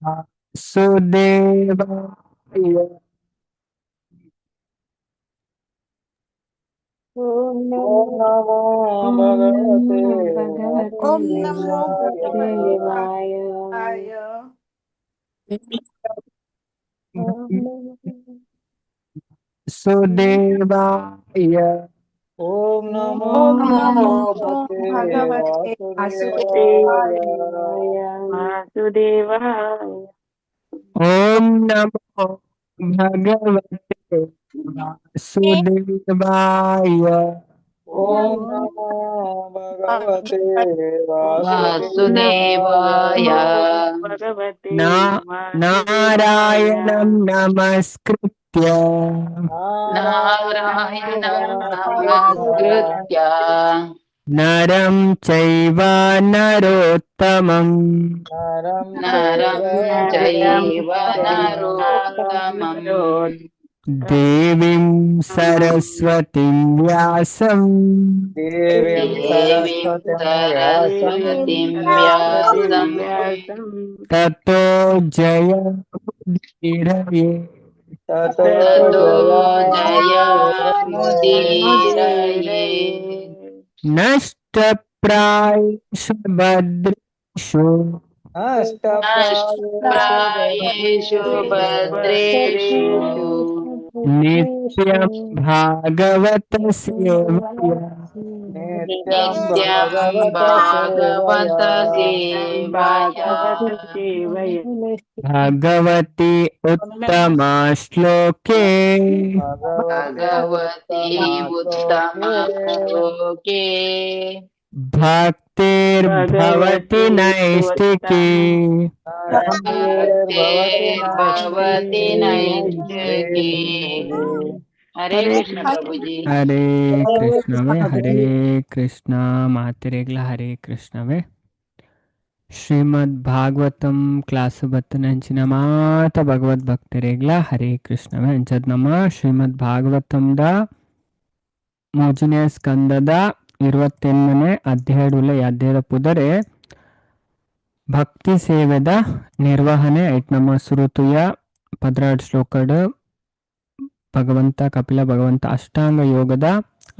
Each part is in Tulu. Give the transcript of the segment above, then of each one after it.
ವಾಸುದೇವಾಯ. ಓಂ ಓಂ ನಮೋ ನಮೋ ಓಂ ಭಗವತೆ ನಮೋ ಭಗವತೆ ಓಂ ನಮೋ ವಾಸುದೇವಾಯ. ವಾಸುದೇವಾಯ. ಭಗವತಾಯ. ಓಂ ನಮೋ ಸುದೇವಾಯ. ಓಂ ನಮೋ ಓಂ ನಮೋ ಭಗವತೆ ಭಗವತೆ ವಾಸುದೇವಾಯ. ವಾಸುದೇವಾಯ. ವಾಸುದೇವಾಯ. ಓಂ ನಮೋ ಭಗವತೆ ವಾಸುದೇವಾಯ. ಓಂ ನಮೋ ಭಗವತೆ ವಾಸುದೇವಾಯ. ವಾಸುದೇವಾಯ. ಭಗವತೆ ನಾ ವಾಸುದೇವಾಯ. ನಾರಾಯಣಂ ನಮಸ್ಕೃತ್ಯ ನಾರಾಯಣಂ ನಮಸ್ಕೃತ್ಯ ನರಂ ಚೈವ ನರೋತ್ತಮಂ ನರಂ ನರಂ ಚೈವ ಚೈವ ನರೋತ್ತಮಂ ದೇವಿಂ ಸರಸ್ವತಿಂ ವ್ಯಾಸಂ ದೇವಿಂ ದೇವಿಂ ಸರಸ್ವತಿಂ ವ್ಯಾಸಂ ಸರಸ್ವತಿಂ ವ್ಯಾಸಂ ವ್ಯಾಸಂ ತತೋ ಜಯಮುದೀರಯೇ. ತತೋ ತತೋ ಜಯಮುದೀರಯೇ. ಜಯಮುದೀರಯೇ. ನಷ್ಟಪ್ರಾಯೇಷು ಭದ್ರೇಷು ನಷ್ಟಪ್ರಾಯೇಷು ನಷ್ಟಪ್ರಾಯೇಷು ಭದ್ರೇಷು ಭದ್ರೇಷು ನಿತ್ಯಂ ಭಾಗವತ ಸೇವಯ ನಿತ್ಯಂ ನಿತ್ಯಂ ಭಾಗವತ ಭಾಗವತ ಸೇವಯಾ. ಸೇವಯಾ. ಭಾಗವತ ಸೇವಯ. ಭಗವತಿ ಉತ್ತಮ ಶ್ಲೋಕೆ ಭಗವತಿ ಭಗವತಿ ಉತ್ತಮ ಉತ್ತಮ ಶ್ಲೋಕೆ ಶ್ಲೋಕೆ ಭಕ್ತಿರ್ಭವತಿ ಭಗವತಿ ನೈಷ್ಟಿಕಿ. ಉತ್ತಮ ಭಕ್ತಿರ್ಭವತಿ ಭಕ್ತಿರ್ಭವತಿ ನೈಷ್ಟಿಕಿ. ನೈಷ್ಟಿಕಿ. ಹರೇ ಹರೇ ಕೃಷ್ಣ ಪ್ರಭುಜಿ. ಹರೇ ಕೃಷ್ಣವೇ ಹರೇ ಕೃಷ್ಣ ಮಾತಿರೇಗ್ಲ ಹರೇ ಕೃಷ್ಣವೇ. ಶ್ರೀಮದ್ ಭಾಗವತಂ ಕ್ಲಾಸ್ ಬತ್ತನಂಚಿನ ಮಾತ ಭಗವದ್ ಭಕ್ತರೇಗ್ಲ ಹರೇ ಕೃಷ್ಣವೇ. ಅಂಚದ್ ನಮ್ಮ ಶ್ರೀಮದ್ ಭಾಗವತಂದ ಮೋಜನೇ ಸ್ಕಂದದ 28ನೇ ಅಧ್ಯಾಯಡುಲ್ಲ. ಈ ಅಧ್ಯಾಯದ ಪುದರೆ ಭಕ್ತಿ ಸೇವೆದ ನಿರ್ವಹಣೆ. ಐಟ್ ನಮ್ಮ ಸುರುತುಯ 12 ಶ್ಲೋಕಡ್ ಭಗವಂತ ಕಪಿಲ ಭಗವಂತ ಅಷ್ಟಾಂಗ ಯೋಗದ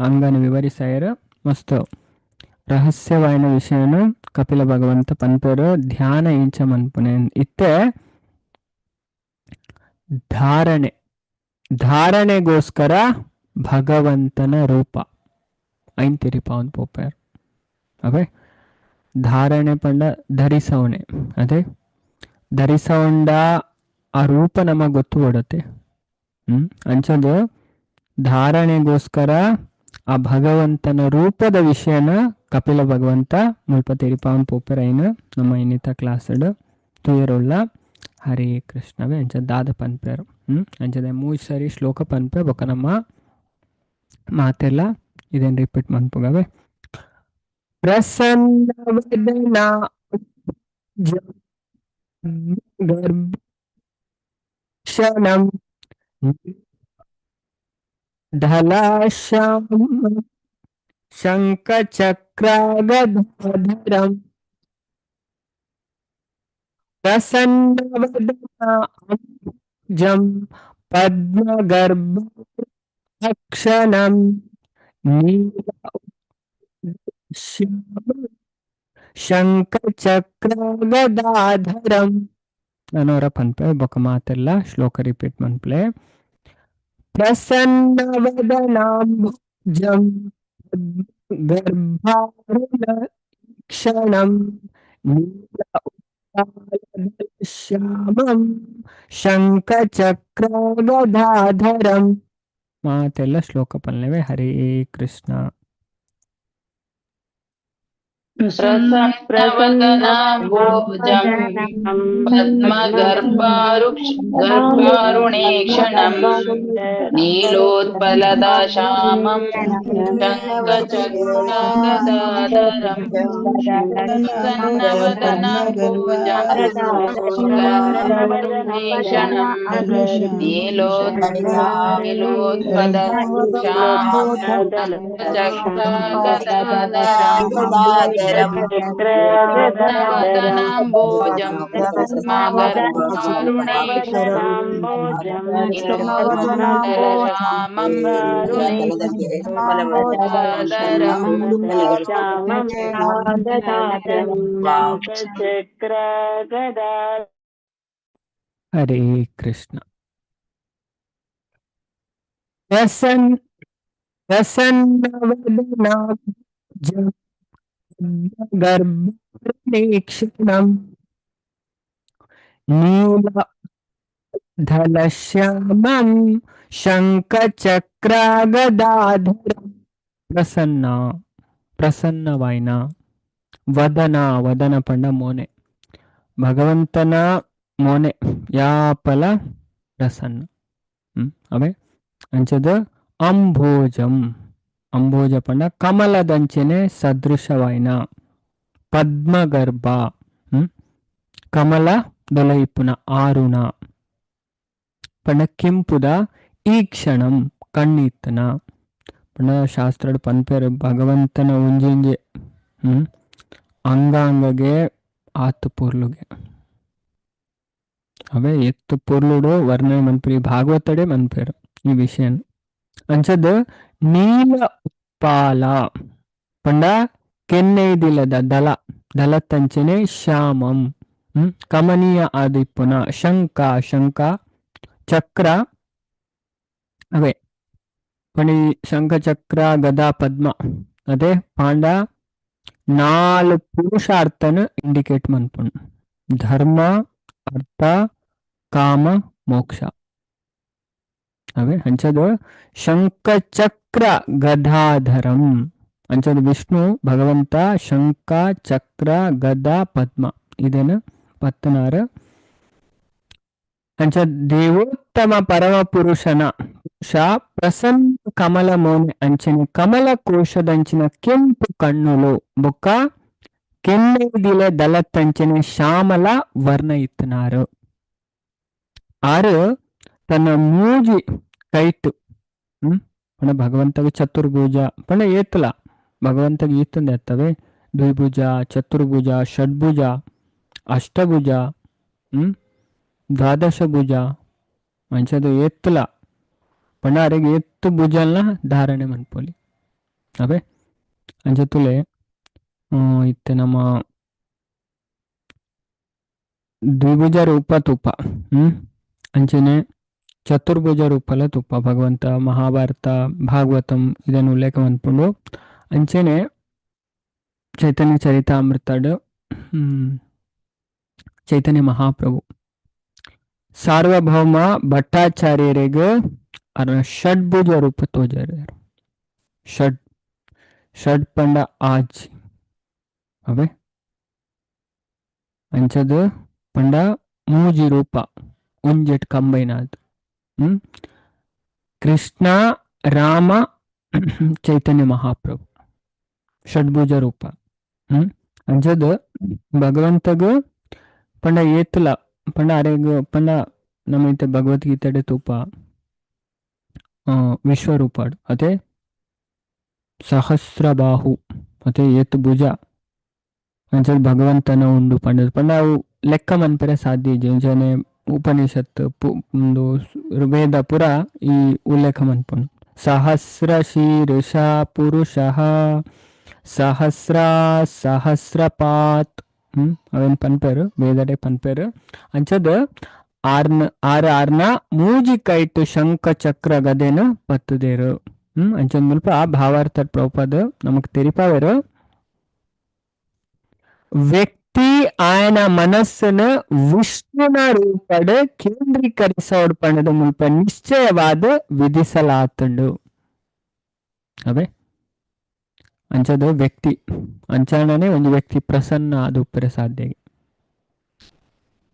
ಅಂಗನ ವಿವರಿಸಾಯರು. ಮಸ್ತು ರಹಸ್ಯವಾಯಿನ ವಿಷಯನು ಕಪಿಲ ಭಗವಂತ ಪನ್ಪೇರು ಧ್ಯಾನ ಇಂಚ ಮನ್ಪುನೆ ಇತ್ತೆ ಧಾರಣೆ ಧಾರಣೆಗೋಸ್ಕರ ಭಗವಂತನ ರೂಪ ಐನ್ ತಿರಿಪಾವನ್ ಪೋಪೇರ್. ಅವೇ ಧಾರಣೆ ಪಂಡ ಧರಿಸವಣೆ, ಅದೇ ಧರಿಸವಂಡ ಆ ರೂಪ ನಮಗೆ ಗೊತ್ತು ಕೊಡುತ್ತೆ. ಅಂಚದು ಧಾರಣೆಗೋಸ್ಕರ ಆ ಭಗವಂತನ ರೂಪದ ವಿಷಯನ ಕಪಿಲ ಭಗವಂತ ಮುಲ್ಪ ತೆರಿಪಾವನ್ ಪೋಪೆರ್ ಐನ್ ನಮ್ಮ ಇನ್ನಿತ ಕ್ಲಾಸ್ಡ್ ತುಯರುಳ್ಳ. ಹರೇ ಕೃಷ್ಣವೇ. ಅಂಚ ದಾದ ಪನ್ಪೇರು. ಅಂಚದೆ ಮೂರು ಸರಿ ಶ್ಲೋಕ ಪನ್ಪೆ ಬೊಕ ನಮ್ಮ ಮಾತೆಲ್ಲ ಇದೇನು ರಿಪೀಟ್ ಮನ್ಪುಗವೆ. ಪ್ರಸನ್ನ ವದನ ಗರ್ಭಕ್ಷಣಂ ಧಲಾಶ್ಯಾಮ ಶಂಖಚಕ್ರಗದಾಧರಂ ಪ್ರಸನ್ನವದನಾಂಬುಜಂ ಪದ್ಮಗರ್ಭಕ್ಷಣಂ ನೀಲಶ್ಯಾಮ ಶಂಖಚಕ್ರಗದಾಧರಂ. ನನೋರ ಪನ್ಪೆ ಬೊಕ ಮಾತೆಲ್ಲ ಶ್ಲೋಕ ರಿಪೀಟ್ ಮನ್ಪ್ಲೆ. ಪ್ರಸನ್ನವದನಾಂಬುಜಂ ಗರ್ಭಾರುಣಕ್ಷಣಂ ನೀಲ ಶ್ಯಾಮಂ ಶಂಖಚಕ್ರಗದಾಧರಂ. ಮಾತೆಲ್ಲ ಶ್ಲೋಕ ಪಲ್ಲೆವೆ. ಹರೇ ಕೃಷ್ಣ. ಪ್ರಸನ್ನವದನಾಂಬುಜಂ ಪದ್ಮಗರ್ಭಾರುಕ್ಷ ಗರ್ಭಾರುಣೇಕ್ಷಣಂ ನೀಲೋತ್ಪಲದಾಶಾಮಂ ಶಂಖಚಕ್ರಗದಾಧರಂ ಪ್ರಸನ್ನವದನಾಂಬುಜಂ ಗರ್ಭಾರುಣೇಕ್ಷಣಂ ನೀಲೋತ್ಪಲದಾಶಾಮಂ ಶಂಖಚಕ್ರಗದಾಧರಂ. वदनाम्बोजं पद्मगर्भारुणेक्षणं नीलोत्पलश्यामं गदाधरम्। चक्र गदा ಹರೇ ಕೃಷ್ಣ. ಪ್ರಸನ್ನ ಪ್ರಸನ್ನವದನಾಬ್ಜಂ ಗರ್ಭೇಕ್ಷಣಂ ನೀಲಧಲಶ್ಯಾಮಂ ಶಂಖಚಕ್ರಗದಾಧರಂ. ಪ್ರಸನ್ನ ಪ್ರಸನ್ನವಾಯಿನ, ವದನ ವದನ ಪಂಡ ಮೋನೆ, ಭಗವಂತನ ಮೋನೆ ಯಾಪಲ ಪ್ರಸನ್ನ. ಅವೇ ಅಂಚದ ಅಂಭೋಜಂ, ಅಂಭೋಜ ಪಂಡ ಕಮಲದಂಚೆನೆ ಸದೃಶವಾಯಿನ, ಪದ್ಮಗರ್ಭ ಕಮಲ ದೊಲಯಿಪುನ ಆರುಣ ಪಂಡ ಕೆಂಪುದ ಈ ಕ್ಷಣಂ ಕಣ್ಣಿತ್ತನ ಪಂಡ ಶಾಸ್ತ್ರಡ್ ಪನ್ಪೇರು ಭಗವಂತನ ಒಂಜೊಂಜೆ ಅಂಗಾಂಗಗೆ ಆತು ಪೊರ್ಲುಗೆ ಅವೇ ಎತ್ತು ಪೊರ್ಲುಡು ವರ್ಣನೆ ಮನ್ಪುರಿ ಭಾಗವತಡೆ ಮನ್ಪೇರು ಈ ವಿಷಯ. ಅಂಚದ ನೀಲ ಉತ್ಪಾಲ ಪಂಡ ಕೆನ್ನೈದಿಲ್ಲದ ದಲ ದಲತ್ತಂಚನೆ ಶ್ಯಾಮಂ ಕಮನೀಯ ಆದಿಪ್ಪುನ ಶಂಖ ಶಂಖ ಚಕ್ರ ಅವೇ ಪಣಿ ಶಂಖ ಚಕ್ರ ಗದಾ ಪದ್ಮ ಅದೇ ಪಾಂಡ ನಾಲ್ ಪುರುಷಾರ್ಥನ ಇಂಡಿಕೇಟ್ ಮನ್ಪುಂಡು, ಧರ್ಮ ಅರ್ಥ ಕಾಮ ಮೋಕ್ಷ. ಅವೇ ಅಂಚದ ಶಂಖ ಚಕ್ರ ಗದಾಧರಂ ಅಂಚದ ವಿಷ್ಣು ಭಗವಂತ ಶಂಖ ಚಕ್ರ ಗದಾ ಪದ್ಮ ಇದೇನು ಪತ್ತನಾರು. ಅಂಚ ದೇವೋತ್ತಮ ಪರಮ ಪುರುಷನ ಪುರುಷ ಪ್ರಸನ್ನ ಕಮಲ ಮೋನೆ ಅಂಚಿನ ಕಮಲ ಕೋಶದಂಚಿನ ಕೆಂಪು ಕಣ್ಣುಲು ಬೊಕ್ಕ ಕೆನ್ನೆದಿಲ ದಲತ್ತಂಚಿನ ಶ್ಯಾಮಲ ವರ್ಣ ಇತ್ತನಾರು. ಆರು ತನ್ನ ಮೂಜಿ ಕೈಟು ಪಂಡ ಭಗವಂತಗೆ ಚತುರ್ಭುಜ ಪಂಡ ಏತಲ ಭಗವಂತಗೆ ಈತಂದೆ ಅತ್ತವೆ ದ್ವಿಭುಜ ಚತುರ್ಭುಜ ಷಡ್ಭುಜ ಅಷ್ಟಭುಜ ದ್ವಾದಶ ಭುಜ ಅಂಚದ ಏತ್ತಲ ಪಂಡ ಅರೆಗೆ ಎತ್ತು ಭುಜಲ್ನ ಧಾರಣೆ ಮನ್ಪೊಲಿ ಅವೇ. ಅಂಚತುಲೆ ಇತ್ತೆ ನಮ್ಮ ದ್ವಿಭುಜ ರೂಪ ತುಪ್ಪ ಅಂಚನೆ ಚತುರ್ಭುಜ ರೂಪಲ ತುಪ್ಪ ಭಗವಂತ ಮಹಾಭಾರತ ಭಾಗವತಂ ಇದನ್ನು ಉಲ್ಲೇಖ ಮನ್ಪುಂಡು. ಅಂಚನೆ ಚೈತನ್ಯ ಚರಿತಾಮೃತಡ್ ಚೈತನ್ಯ ಮಹಾಪ್ರಭು ಸಾರ್ವಭೌಮ ಭಟ್ಟಾಚಾರ್ಯರಿಗೆ ಅರ ಷಡ್ಭುಜ ರೂಪ ತೋಜಾರ್ಯರು. ಷಡ್ ಷಡ್ ಪಂಡ ಆಜ್ ಅವೇ ಅಂಚದ ಪಂಡ ಮೂಜಿ ರೂಪ ಒಂಜೆಟ್ ಕಂಬೈನಾದ್ ಕೃಷ್ಣ ರಾಮ ಚೈತನ್ಯ ಮಹಾಪ್ರಭು ಷಡ್ಭುಜ ರೂಪ. ಅಂಚದ ಭಗವಂತಗ ಪಂಡ ಏತಲ ಪಂಡ ಅರೆಗ್ ಪಂಡ ನಮ್ಮೈತೆ ಭಗವದ್ಗೀತೆಡೆ ತೂಪ ವಿಶ್ವರೂಪಾಡು ಅದೇ ಸಹಸ್ರಬಾಹು ಅದೇ ಏತು ಭುಜ ಅಂಚದ ಭಗವಂತನ ಉಂಡು ಪಂಡದು ಪಂಡ ಅವು ಲೆಕ್ಕ ಮನ್ಪೆರೆ ಸಾಧ್ಯ ಇಜ್ಜಿ. ಅಂಚನೆ ಉಪನಿಷತ್ತು ಒಂದು ವೇದ ಪುರ ಈ ಉಲ್ಲೇಖ ಮನ್ಪುಂಡು. ಸಹಸ್ರ ಶೀರ್ಷ ಪುರುಷಃ ಸಹಸ್ರ ಸಹಸ್ರಪಾತ್ ಅವೇನ್ ಪನ್ಪೇರು ವೇದಡೆ ಪನ್ಪೇರು. ಅಂಚದ ಆರ್ನ ಆರು ಆರ್ನ ಮೂಜಿ ಕೈಟು ಶಂಖ ಚಕ್ರ ಗದೆನ ಪತ್ತುದೇರು. ಅಂಚದ ಮುಲ್ಪ ಆ ಭಾವಾರ್ಥ ಪ್ರಭುಪಾದ ನಮಕ್ ತೆರಿಪಾವೇರು. ವ್ಯಕ್ತಿ ಆಯನ ಮನಸ್ಸನ್ನು ವಿಷ್ಣುನ ರೂಪಡ್ ಕೇಂದ್ರೀಕರಿಸೋಡ್ ಪಂಡದ ಮುಲ್ಪ ನಿಶ್ಚಯವಾದ ವಿಧಿಸಲಾತುಂಡು. ಅವೇ ಅಂಚದ ವ್ಯಕ್ತಿ ಅಂಚಾಣನೆ ಒಂದು ವ್ಯಕ್ತಿ ಪ್ರಸನ್ನ ಅದು ಉಪ್ಪರೆ ಸಾಧ್ಯ.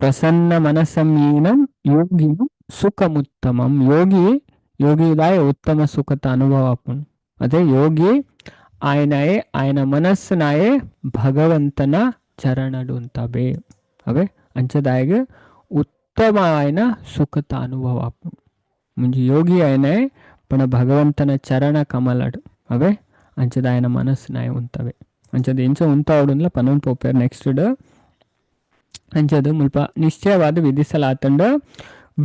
ಪ್ರಸನ್ನ ಮನಸ್ಸಂಯೀನಂ ಯೋಗಿನು ಸುಖಮುತ್ತಮಂ. ಯೋಗಿ ಯೋಗಿದಾಯ ಉತ್ತಮ ಸುಖದ ಅನುಭವ ಆಪುಂಡು. ಅದೇ ಯೋಗಿ ಆಯನಾಯೇ ಆಯನ ಮನಸ್ಸಿನಾಯೇ ಭಗವಂತನ ಚರಣಡುಂತಬೆ ಅವೇ ಅಂಚದಾಯಗ ಉತ್ತಮ ಆಯನ ಸುಖದ ಅನುಭವ ಆಪುಂಡು. ಮುಂಜಿ ಯೋಗಿ ಆಯನೇ ಪಣ ಭಗವಂತನ ಚರಣ ಕಮಲಡು ಅವೇ ಅಂಚದಾಯನ ಮನಸ್ಸಿನಾಯ ಉಂತವೆ. ಅಂಚದ ಎಂಚ ಉಂತಾವಡುಂದ್ಲ ಪನೊಂದು ಪೋಪೆರ್ ನೆಕ್ಸ್ಟ್ ಅಂಚದ ಮುಲ್ಪ ನಿಶ್ಚಯವಾದ ವಿಧಿಸಲಾತಂಡ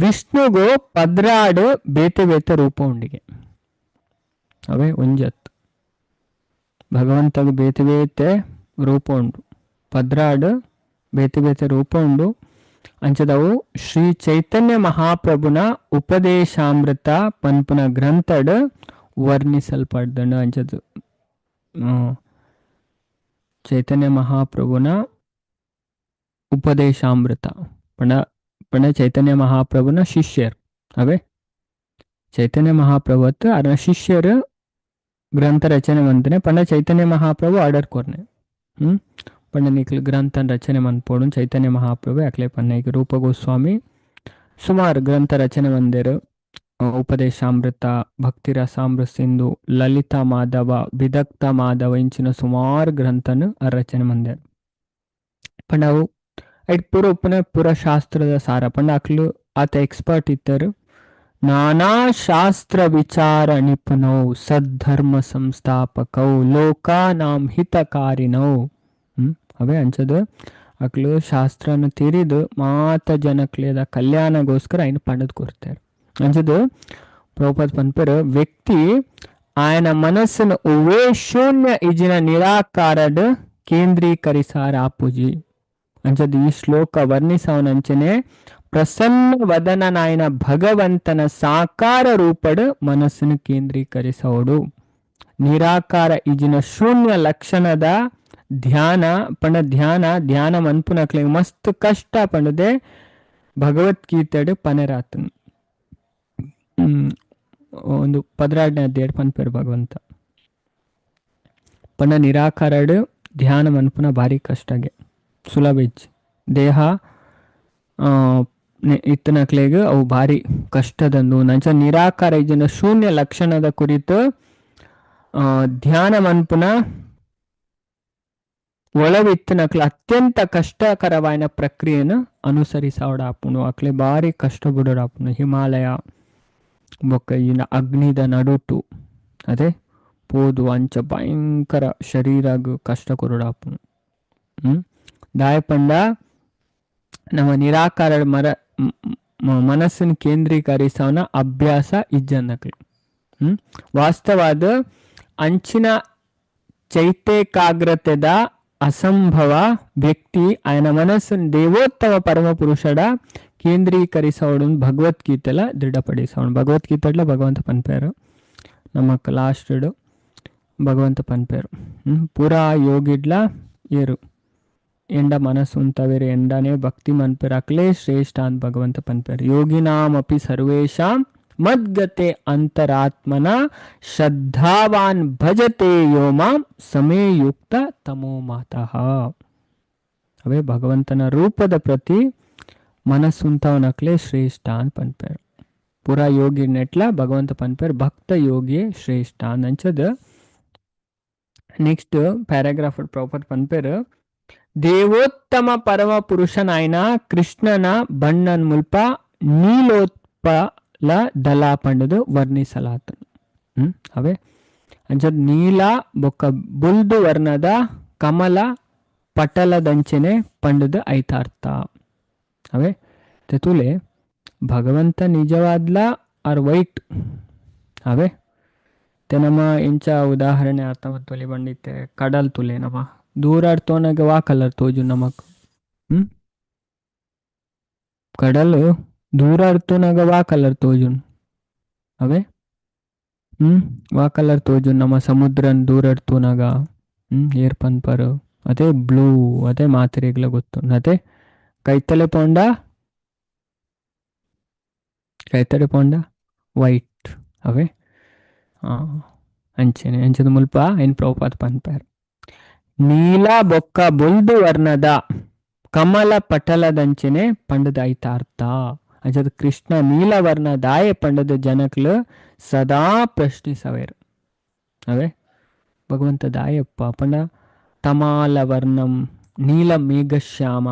ವಿಷ್ಣುಗು 12 ಬೇತೆ ಬೇತೆ ರೂಪ ಉಂಡಿಗೆ. ಅವೇ ಒಂಜತ್ ಭಗವಂತಗ ಬೇತೆ ಬೇತೆ ರೂಪ ಉಂಡು, 12 ಬೇತೆ ಬೇತೆ ರೂಪ ಉಂಡು. ಅಂಚದವು ಶ್ರೀ ಚೈತನ್ಯ ಮಹಾಪ್ರಭುನ ಉಪದೇಶಾಮೃತ ಪನ್ಪುನ ಗ್ರಂಥಡ್ ವರ್ಣಿಸಲ್ಪಡ್ದಂಡು. ಅಂಚದು ಚೈತನ್ಯ ಮಹಾಪ್ರಭುನ ಉಪದೇಶಾಮೃತ ಪಂಡ ಪಂಡ ಚೈತನ್ಯ ಮಹಾಪ್ರಭುನ ಶಿಷ್ಯರು. ಅವೇ ಚೈತನ್ಯ ಮಹಾಪ್ರಭು ಅತ್ತು ಅರ್ನ ಶಿಷ್ಯರು ಗ್ರಂಥ ರಚನೆ ಮಂತನೆ ಪಂಡ ಚೈತನ್ಯ ಮಹಾಪ್ರಭು ಆರ್ಡರ್ ಕೊರ್ನೆ. ಪಂಡ ನಿಕ್ಲು ಗ್ರಂಥ ರಚನೆ ಮನ್ಪೋಡು ಚೈತನ್ಯ ಮಹಾಪ್ರಭು ಅಕ್ಲೆ ಪನ್ನ. ಈಗ ರೂಪ ಗೋಸ್ವಾಮಿ ಸುಮಾರು ಗ್ರಂಥ ರಚನೆ ಮಂದಿರು, ಉಪದೇಶಾಮೃತ, ಭಕ್ತಿ ರಸಾಮೃತ ಸಿಂಧು, ಲಲಿತಾ ಮಾಧವ, ವಿದಕ್ತ ಮಾಧವ ಇಂಚಿನ ಸುಮಾರು ಗ್ರಂಥನು ರಚನೆ ಮಂದಿರು. ಪಂಡ ಅವು ಐಟ್ ಪೂರ ಉಪ್ಪುನ ಪೂರ ಶಾಸ್ತ್ರದ ಸಾರ. ಪಂಡ ಅಕ್ಲು ಆತ ಎಕ್ಸ್ಪರ್ಟ್ ಇತ್ತರು. ನಾನಾ ಶಾಸ್ತ್ರ ವಿಚಾರ ನಿಪುಣೌ ಸದ್ಧರ್ಮ ಸಂಸ್ಥಾಪಕೌ ಲೋಕಾನಾಂ ಹಿತಕಾರಿನೌ. ಅವೇ ಅಂಚದ ಅಕ್ಲು ಶಾಸ್ತ್ರನ ತಿರಿದು ಮಾತ ಜನಕ್ಲೇದ ಕಲ್ಯಾಣಗೋಸ್ಕರ ಐನು ಪಂಡದ್ ಕೊರ್ತಾರೆ. ಅಂಚದು ಪ್ರಭುಪಾದ ಪನ್ಪೆರ್ ವ್ಯಕ್ತಿ ಆಯನ ಮನಸ್ಸನ್ನು ಒವ್ವೇ ಶೂನ್ಯ ಇಜಿನ ನಿರಾಕಾರಡ್ ಕೇಂದ್ರೀಕರಿಸಾರ ಆಪುಜಿ. ಅಂಚದು ಈ ಶ್ಲೋಕ ವರ್ಣಿಸವನಂಚನೆ ಪ್ರಸನ್ನ ವದನನಾಯನ ಭಗವಂತನ ಸಾಕಾರ ರೂಪಡ್ ಮನಸ್ಸನ್ನು ಕೇಂದ್ರೀಕರಿಸೋಡು. ನಿರಾಕಾರ ಇಜಿನ ಶೂನ್ಯ ಲಕ್ಷಣದ ಧ್ಯಾನ ಪಂಡ ಧ್ಯಾನ ಧ್ಯಾನ ಮನ್ಪುನಕ್ಲೆಗ್ ಮಸ್ತ್ ಕಷ್ಟ ಪಂಡದೆ ಭಗವದ್ಗೀತೆಡ್ ಪನೆರಾತನ್. ಒಂದು 12ನೇ ಅಧ್ಯಾಯ ಪನ್ಪೆರ್ ಭಗವಂತ. ಪಂಡ ನಿರಾಕಾರಡ್ ಧ್ಯಾನ ಮನ್ಪುನ ಭಾರಿ ಕಷ್ಟಗೆ ಸುಲಭ ಇಜ್ಜಿ. ದೇಹ ಇತ್ತನಕ್ಲೆಗ್ ಅವು ಭಾರಿ ಕಷ್ಟದಂದು. ನಂಚ ನಿರಾಕಾರ ಇಜಿನ ಶೂನ್ಯ ಲಕ್ಷಣದ ಕುರಿತು ಧ್ಯಾನ ಮನ್ಪುನ ಒಳವಿತ್ತನಕ್ಲೆ ಅತ್ಯಂತ ಕಷ್ಟಕರವಾದ ಪ್ರಕ್ರಿಯೆಯನ್ನು ಅನುಸರಿಸೋಡಾಪುನು. ಅಕ್ಲೆ ಭಾರಿ ಕಷ್ಟ ಬಿಡೋಡಾಪುನು. ಹಿಮಾಲಯ ಬೊಕ್ಕ ಈನ ಅಗ್ನಿದ ನಡುಟು ಅದೇ ಪೋದು ಅಂಚ ಭಯಂಕರ ಶರೀರಗ್ ಕಷ್ಟ ಕೊರಡಾಪುನು. ದಾಯ ಪಂಡ ನಮ್ಮ ನಿರಾಕಾರ ಮನಸ್ಸನ್ನು ಕೇಂದ್ರೀಕರಿಸೋನ ಅಭ್ಯಾಸ ಇಜ್ಜನ್ನಕ್ಲು. ವಾಸ್ತವಾದ ಅಂಚಿನ ಚೈತೇಕಾಗ್ರತೆದ ಅಸಂಭವ ವ್ಯಕ್ತಿ ಆಯನ ಮನಸ್ಸನ್ನು ದೇವೋತ್ತಮ ಪರಮ ಪುರುಷಡ ಕೇಂದ್ರೀಕರಿಸೋಡು ಭಗವದ್ಗೀತೆಲ ದೃಢಪಡಿಸೋಣ. ಭಗವದ್ಗೀತೆಡ್ಲ ಭಗವಂತ ಪನ್ಪೇರು ನಮಕ್ ಲಾಸ್ಟ್ ಭಗವಂತ ಪನ್ಪೇರು ಪೂರಾ ಯೋಗಿಡ್ಲ ಏರು ಎಂಡ ಮನಸ್ಸು ಉಂತವೇರು ಎಂಡನೇ ಭಕ್ತಿ ಮನ್ಪೇರು ಅಕ್ಲೇ ಶ್ರೇಷ್ಠ ಅಂತ ಭಗವಂತ ಪನ್ಪೇರು. ಯೋಗಿನಾಮಪಿ ಸರ್ವೇಷಾಂ ಮದ್ಗತೆ ಅಂತರಾತ್ಮನ ಶ್ರದ್ಧಾವಾನ್ ಭಜತೆ ಯೋ ಮಾಂ ಸಮೇ ಯುಕ್ತ ತಮೋ ಮಾತಃ. ಅವೇ ಭಗವಂತನ ರೂಪದ ಪ್ರತಿ ಮನಸ್ಸುಂತವನಕ್ಲೆ ಶ್ರೇಷ್ಠ ಅಂತ ಪನ್ಪೇರು. ಪೂರಾ ಯೋಗಿ ನೆಟ್ಲ ಭಗವಂತ ಪನ್ಪೇರು ಭಕ್ತ ಯೋಗಿಯೇ ಶ್ರೇಷ್ಠ ಅಂಚದ. ನೆಕ್ಸ್ಟ್ ಪ್ಯಾರಾಗ್ರಾಫ್ ಪ್ರಾಪರ್ ಪನ್ಪೇರು ದೇವೋತ್ತಮ ಪರಮ ಪುರುಷನಾಯನ ಕೃಷ್ಣನ ಬಣ್ಣನ್ ಮುಲ್ಪ ನೀಲೋತ್ಪಲ ದಲ ಪಂಡದು ವರ್ಣಿಸಲಾತನು. ಅವೇ ಅಂಚದ ನೀಲ ಬೊಕ್ಕ ಬುಲ್ದು ವರ್ಣದ ಕಮಲ ಪಟಲದಂಚೆನೆ ಪಂಡದು ಐತಾರ್ಥ. ಅವೇ ತೆತುಲೆ ಭಗವಂತ ನಿಜವಾದ್ಲ ಆರ್ ವೈಟ್. ಅವೇ ತೆ ನಮ್ಮ ಇಂಚ ಉದಾಹರಣೆ ಅರ್ಥ ತುಲಿ ಬಂಡಿತ್ತೆ ಕಡಲ್ ತುಲೆ ನಮ್ಮ ದೂರ ತೋನಾಗ ವಾ ಕಲರ್ ತೋಜು ನಮಕ್. ಕಡಲ್ ದೂರ ತೋನಾಗ ವಾ ಕಲರ್ ತೋಜುನ್. ಅವೇ ವಾ ಕಲರ್ ತೋಜುನ್ ನಮ್ಮ ಸಮುದ್ರನ್ ದೂರ ತೋನಾಗ ಏರ್ ಪನ್ಪರ್ ಅದೇ ಬ್ಲೂ ಅದೇ ಮಾತ್ರೆಗ್ಲ ಗೊತ್ತು. ಅದೇ ಕೈತಲೆ ಪೋಂಡ ಕೈತಡೆ ಪೋಂಡ ವೈಟ್. ಅವೇ ಅಂಚೆನೆ ಅಂಚದ ಮುಲ್ಪ ಏನ್ ಪ್ರಭುಪಾದ ಪನ್ಪೇರು ನೀಲ ಬೊಕ್ಕ ಬೊಲ್ದು ವರ್ಣದ ಕಮಲ ಪಟಲದಂಚೆನೆ ಪಂಡದ ಐತಾರ್ಥ. ಅಂಚದ ಕೃಷ್ಣ ನೀಲ ವರ್ಣ ದಾಯ ಪಂಡದ ಜನಕ್ಲು ಸದಾ ಪ್ರಶ್ನಿಸವೇರು. ಅವೇ ಭಗವಂತ ದಾಯಪ್ಪ ಪಂಡ ತಮಾಲ ವರ್ಣಂ ನೀಲ ಮೇಘಶ್ಯಾಮ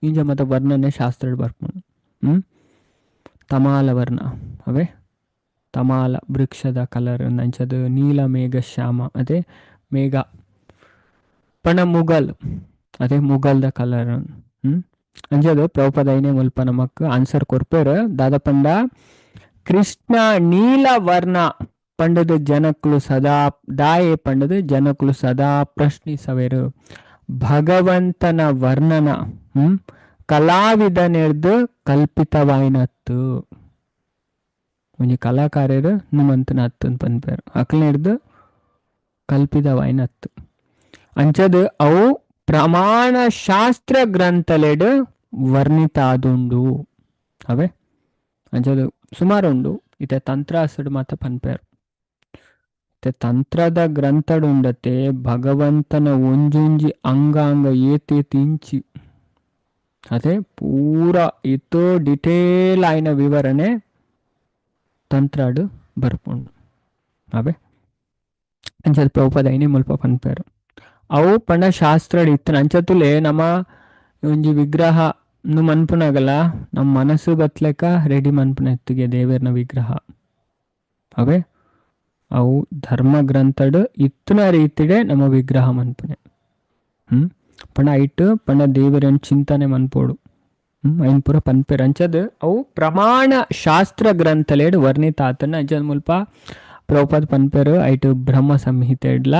ಇಂಜ ಮತ ವರ್ಣನೆ ಶಾಸ್ತ್ರ ಬರ್ಪುಂಡು. ತಮಾಲ ವರ್ಣ ಅವೇ ತಮಾಲ ವೃಕ್ಷದ ಕಲರ್ ಅಂಚದ ನೀಲ ಮೇಘ ಶ್ಯಾಮ ಅದೇ ಮೇಘ ಪಂಡ ಮುಗಲ್ ಅದೇ ಮುಗಲ್ದ ಕಲರ್. ಹ್ಮ್ ಅಂಚದ ಪ್ರಭುಪಾದ ಐನೇ ಮುಲ್ಪ ನಮಕ್ ಆನ್ಸರ್ ಕೊರ್ಪೇರು. ದಾದ ಪಂಡ ಕೃಷ್ಣ ನೀಲ ವರ್ಣ ಪಂಡದ ಜನಕ್ಲು ಸದಾ ದಾಯೆ ಪಂಡದ ಜನಕ್ಲು ಸದಾ ಪ್ರಶ್ನಿಸವೇರು. ಭಗವಂತನ ವರ್ಣನ ಕಲಾವಿದನೆರ್ದು ಕಲ್ಪಿತವಾಯಿನತ್ತು. ಒಂಜಿ ಕಲಾಕಾರರು ನುಮಂತನ ಅತ್ತು ಪನ್ಪೇರು ಅಕ್ಲೆರ್ದು ಕಲ್ಪಿತವಾಯಿನತ್ತು. ಅಂಚದ ಅವು ಪ್ರಮಾಣ ಶಾಸ್ತ್ರ ಗ್ರಂಥಲೆಡ್ ವರ್ಣಿತ ಆದುಂಡು. ಅವೇ ಅಂಚದ ಸುಮಾರು ಉಂಡು ಇತ್ತೆ ತಂತ್ರಾಸುಡು ಮಾತ ಪನ್ಪೇರು. ಇತ್ತೆ ತಂತ್ರದ ಗ್ರಂಥಡುಂಡತೆ ಭಗವಂತನ ಒಂಜೊಂಜಿ ಅಂಗಾಂಗ ಏತೇತ್ ಇಂಚಿ ಅದೇ ಪೂರ ಇತ್ತು ಡಿಟೇಲ್ ಆಯ್ನ ವಿವರಣೆ ತಂತ್ರಾಡು ಬರ್ಪುಂಡು. ಅವೇ ಅಂಚದ ಪ್ರಭುಪಾದ ಐನೇ ಮುಲ್ಪ ಪನ್ಪೇರು. ಅವು ಪಂಡ ಶಾಸ್ತ್ರಡ್ ಇತ್ತನ ಅಂಚತುಲೆ ನಮ್ಮ ಒಂಜಿ ವಿಗ್ರಹ ನು ಮನ್ಪುನಾಗಲ ನಮ್ಮ ಮನಸ್ಸು ಬತ್ಲೆಕ ರೆಡಿ ಮನ್ಪುನ ಎತ್ತುಗೆ ದೇವೇರ್ನ ವಿಗ್ರಹ. ಅವೇ ಅವು ಧರ್ಮ ಗ್ರಂಥಡ್ ಇತ್ತನ ರೀತಿಡೆ ನಮ್ಮ ವಿಗ್ರಹ ಮನ್ಪುನೆ. ಪಂಡ ಐಟ್ ಪಂಡ ದೇವರನ್ ಚಿಂತನೆ ಮನ್ಪೋಡು. ಐನ್ ಪೂರ ಪನ್ಪೇರು. ಅಂಚದ್ ಅವು ಪ್ರಮಾಣ ಶಾಸ್ತ್ರ ಗ್ರಂಥಲೇಡ್ ವರ್ಣಿತ ಆತನ. ಅಂಚದ ಮುಲ್ಪ ಪ್ರಭುಪಾದ ಪನ್ಪೇರು ಐಟ್ ಬ್ರಹ್ಮ ಸಂಹಿತೆಡ್ಲ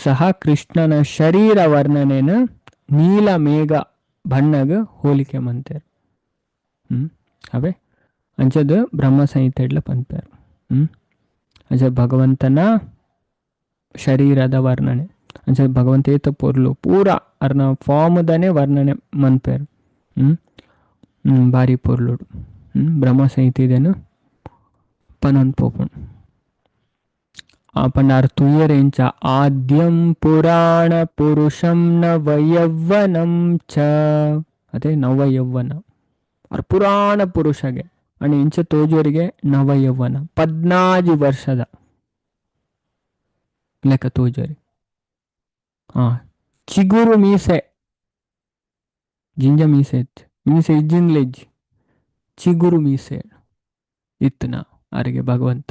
ಸಹ ಕೃಷ್ಣನ ಶರೀರ ವರ್ಣನೆನ ನೀಲ ಮೇಘ ಬಣ್ಣಗ್ ಹೋಲಿಕೆ ಮಂತೇರು. ಅವೇ ಅಂಚದ ಬ್ರಹ್ಮ ಸಂಹಿತೆಡ್ಲ ಪನ್ಪೇರು. ಅಂಚ ಭಗವಂತನ ಶರೀರದ ವರ್ಣನೆ ಅಂಚ ಭಗವಂತ ಏತ ಪೊರ್ಲು ಪೂರ ಅರ್ನ ಫಾರ್ಮ್ದನೆ ವರ್ಣನೆ ಮನ್ಪೇರು. ಬಾರಿ ಪೊರ್ಲುಡು. ಬ್ರಹ್ಮ ಸಂಹಿತೆದೇನು ಪನೊಂದು ಪೋಪುಂಡು. ಪಂಡ ಆರ್ ತುಯರ್ ಎಂಚ ಆದ್ಯಂ ಪುರಾಣ ಪುರುಷಂ ನವಯೌವನಂ ಚ. ಅದೇ ನವಯೌವನ ಅವ್ರ ಪುರಾಣ ಪುರುಷಗೆ ಅಣ್ಣ ಇಂಚ ತೋಜೋರಿಗೆ ನವಯೌವನ 14 ವರ್ಷದ ಲೆಕ್ಕ ತೋಜೋರಿ. ಚಿಗುರು ಮೀಸೆ ಜಿಂಜ ಮೀಸೆ ಇತ್ತು ಮೀಸೆ ಇಜ್ಜಿನ್ಲೆಜ್ಜಿ ಚಿಗುರು ಮೀಸೆ ಇತ್ತನ ಅರಿಗೆ ಭಗವಂತ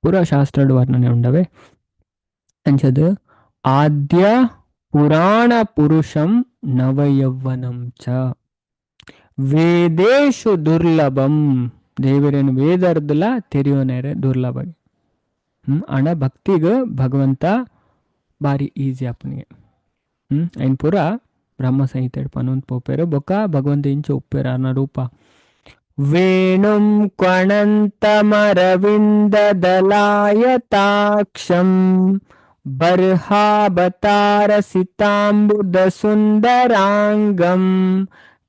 ಪೂರ ಶಾಸ್ತ್ರಡ್ ವರ್ಣನೆ ಉಂಡವೆ. ಅಂಚದ ಆದ್ಯ ಪುರಾಣ ಪುರುಷಂ ನವಯೌವನಂ ಚ ವೇದೇಶು ದುರ್ಲಭಂ. ದೇವರೇನು ವೇದರ್ದಲ ತೆರಿಯೋನೇರೆ ದುರ್ಲಭ. ಅಣ ಭಕ್ತಿಗ ಭಗವಂತ ಬಾರಿ ಈಸಿ ಅಪ್ಪನಿಗೆ. ಐನ್ ಪೂರ ಬ್ರಹ್ಮ ಸಂಹಿತೆ ಪನೊಂದು ಪೋಪೇರು ಬೊಕ್ಕ ಭಗವಂತ ಇಂಚ ಉಪ್ಪೇರು ಅನ್ನ ರೂಪ. ವೇಣುಂ ಕ್ವಣಂತಮರವಿಂದ ದಲಾಯತಾಕ್ಷಂ ಬರ್ಹಾಬತಾರಸಿತಾಂಬುದ ಸುಂದರಾಂಗಂ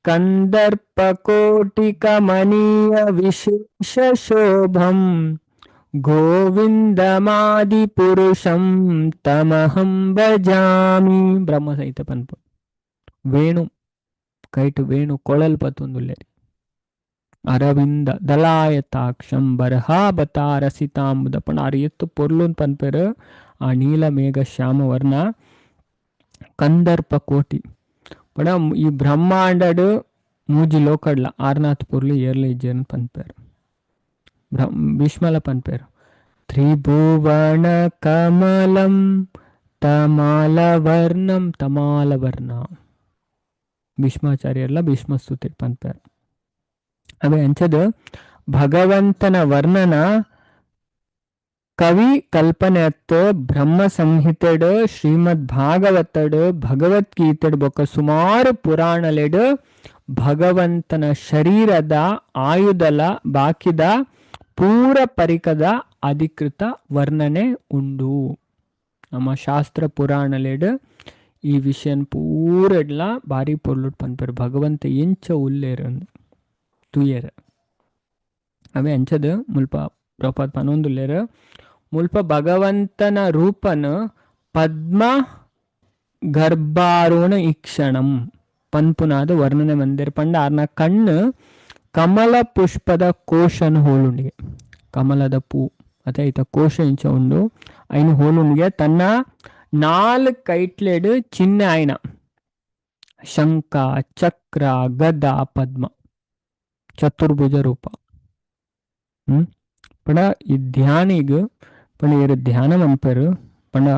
ಕಂದರ್ಪಕೋಟಿಕಮನೀಯ ವಿಶೇಷ ಶೋಭಂ ಗೋವಿಂದಮಾದಿ ಪುರುಷಂ ತಮಹಂ ಭಜಾಮಿ. ಬ್ರಹ್ಮ ಸಹಿತ ಪನ್ಪು ವೇಣು ಕೈಟು ವೇಣು ಕೊಳಲ್ ಪತ್ತೊಂದುಲ್ಲೇರಿ ಅರವಿಂದ ದಲಾಯತಾಕ್ಷಂ ಬರ್ಹಾಬತಾರಸಿತಾಂಬುದ ಪಂಡ ಆರ್ ಎತ್ತು ಪೊರ್ಲುನ್ ಪನ್ಪೇರು. ಆ ನೀಲ ಮೇಘ ಶ್ಯಾಮ ವರ್ಣ ಕಂದರ್ಪ ಕೋಟಿ ಪಂಡ ಈ ಬ್ರಹ್ಮಾಂಡಡ್ ಮೂಜಿ ಲೋಕಡ್ಲ ಆರ್ನಾಥ್ ಪೊರ್ಲು ಏರ್ಲ ಇಜ್ಜೇನ್ ಪನ್ಪೇರು. ಭೀಷ್ಮಲ ಪನ್ಪೇರು. ತ್ರಿಭುವನ ಕಮಲಂ ತಮಾಲವರ್ಣಂ ತಮಾಲವರ್ಣ ಭೀಷ್ಮಾಚಾರ್ಯರ್ಲ ಭೀಷ್ಮಸ್ತುತಿ ಪನ್ಪೇರು. ಅವೇ ಅಂಚದ ಭಗವಂತನ ವರ್ಣನ ಕವಿ ಕಲ್ಪನೆ ಅತ್ತ ಬ್ರಹ್ಮ ಸಂಹಿತೆಡ್ ಶ್ರೀಮದ್ ಭಾಗವತಡ್ ಭಗವದ್ಗೀತೆಡ್ ಬೊಕ್ಕ ಸುಮಾರು ಪುರಾಣಲೆಡ್ ಭಗವಂತನ ಶರೀರದ ಆಯುಧಲ ಬಾಕಿದ ಪೂರ ಪರಿಕದ ಅಧಿಕೃತ ವರ್ಣನೆ ಉಂಡು. ನಮ್ಮ ಶಾಸ್ತ್ರ ಪುರಾಣಲೆಡ್ ಈ ವಿಷಯನ್ ಪೂರೆಡ್ಲ ಬಾರಿ ಪೊರ್ಲುಡ್ ಪನ್ಪೇರು. ಭಗವಂತ ಎಂಚ ಉಲ್ಲೇರು ತುಯೆರ್. ಅವೇ ಅಂಚದ ಮುಲ್ಪ ಪ್ರಭುಪಾದ ಪನೊಂದುಲ್ಲೆರ್. ಮುಲ್ಪ ಭಗವಂತನ ರೂಪನ್ ಪದ್ಮ ಗರ್ಭಾರೋಣ ಈಕ್ಷಣಂ ಪನ್ಪುನಾದ ವರ್ಣನೆ ಮಂದಿರ್. ಪಂಡ ಆರ್ನ ಕಣ್ಣು ಕಮಲ ಪುಷ್ಪದ ಕೋಶನ ಹೋಲುಂಡಿಗೆ ಕಮಲದ ಪೂ ಅದೇ ಐತ ಕೋಶ ಇಂಚ ಉಂಡು ಐನು ಹೋಲುಂಡಿಗೆ ತನ್ನ 4 ಕೈಟ್ಲೆಡ್ ಚಿಹ್ನೆ ಆಯ್ನ ಶಂಖ ಚಕ್ರ ಗದ ಪದ್ಮ ಚತುರ್ಭುಜ ರೂಪ. ಪಂಡ ಈ ಧ್ಯಾನಿಗ್ ಪಂಡ ಏರು ಧ್ಯಾನ ಮನ್ಪೆರು ಪಂಡ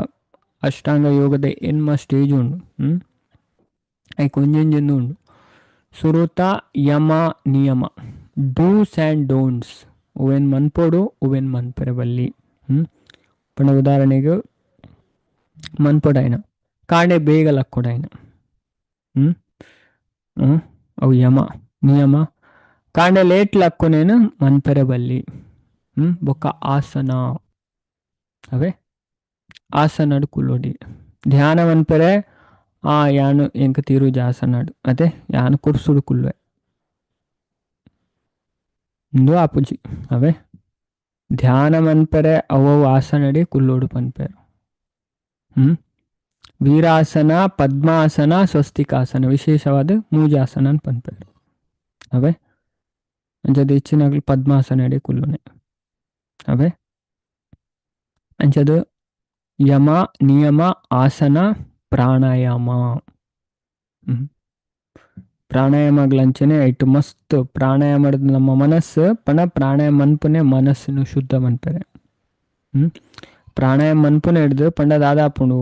ಅಷ್ಟಾಂಗ ಯೋಗದ ಎನ್ಮ ಸ್ಟೇಜ್ ಉಂಡು. ಐಕ್ ಒಂಜೊಂಜೊಂದು ಉಂಡು. ಸುರುತ ಯಮ ನಿಯಮ, ಡೂಸ್ ಆ್ಯಂಡ್ ಡೋಂಟ್ಸ್, ಒವೆನ್ ಮನ್ಪೊಡು ಒವೆನ್ ಮನ್ಪೆರೆ ಬಲ್ಲಿ. ಪಂಡ ಉದಾಹರಣೆಗೆ ಮನ್ಪೊಡಾಯಿನ ಕಾಂಡೆ ಬೇಗ ಲಕ್ಕೊಡಾಯಿನ. ಅವು ಯಮ ನಿಯಮ. ಕಾಂಡೆ ಲೇಟ್ ಲಕ್ಕೊನೇನು ಮನ್ಪೆರೆ ಬಲ್ಲಿ. ಬೊಕ್ಕ ಆಸನ, ಅವೇ ಆಸನಡು ಕುಲ್ಲೊಡಿ ಧ್ಯಾನ ಮನ್ಪೆರೆ. ಆ ಯಾನು ಎಂಕ ತೀರುಜ ಆಸನಡು, ಅದೇ ಯಾನು ಕುರ್ಸುಡು ಕುಲ್ಲುವೆ ಇಂದು ಆಪುಜಿ. ಅವೇ ಧ್ಯಾನ ಮನ್ಪೆರೆ ಅವು ಆಸನಡಿ ಕುಲ್ಲೋಡು ಪನ್ಪೆರು. ವೀರಾಸನ, ಪದ್ಮಾಸನ, ಸ್ವಸ್ತಿಕಾಸನ, ವಿಶೇಷವಾದ ಮೂಜಾಸನ ಪನ್ಪೆರು. ಅವೇ ಅಂಚದ ಹೆಚ್ಚಿನಗ್ಲು ಪದ್ಮಾಸನ ಅಡಿ ಕುಲ್ಲುನೆ. ಅವೇ ಅಂಚದ ಯಮ ನಿಯಮ ಆಸನ ಪ್ರಾಣಾಯಾಮ. ಪ್ರಾಣಾಯಾಮಗಳಂಚನೆ ಐಟು ಮಸ್ತ್ ಪ್ರಾಣಾಯಾಮ ನಮ್ಮ ಮನಸ್ಸು ಪಣ ಪ್ರಾಣಾಯಾಮ ಮನ್ಪುನೆ ಮನಸ್ಸನ್ನು ಶುದ್ಧ ಮನ್ಪೆರೆ. ಪ್ರಾಣಾಯಾಮ ಮನ್ಪುನೆ ಹಿಡ್ದು ಪಂಡ ದಾದಾಪುಂಡು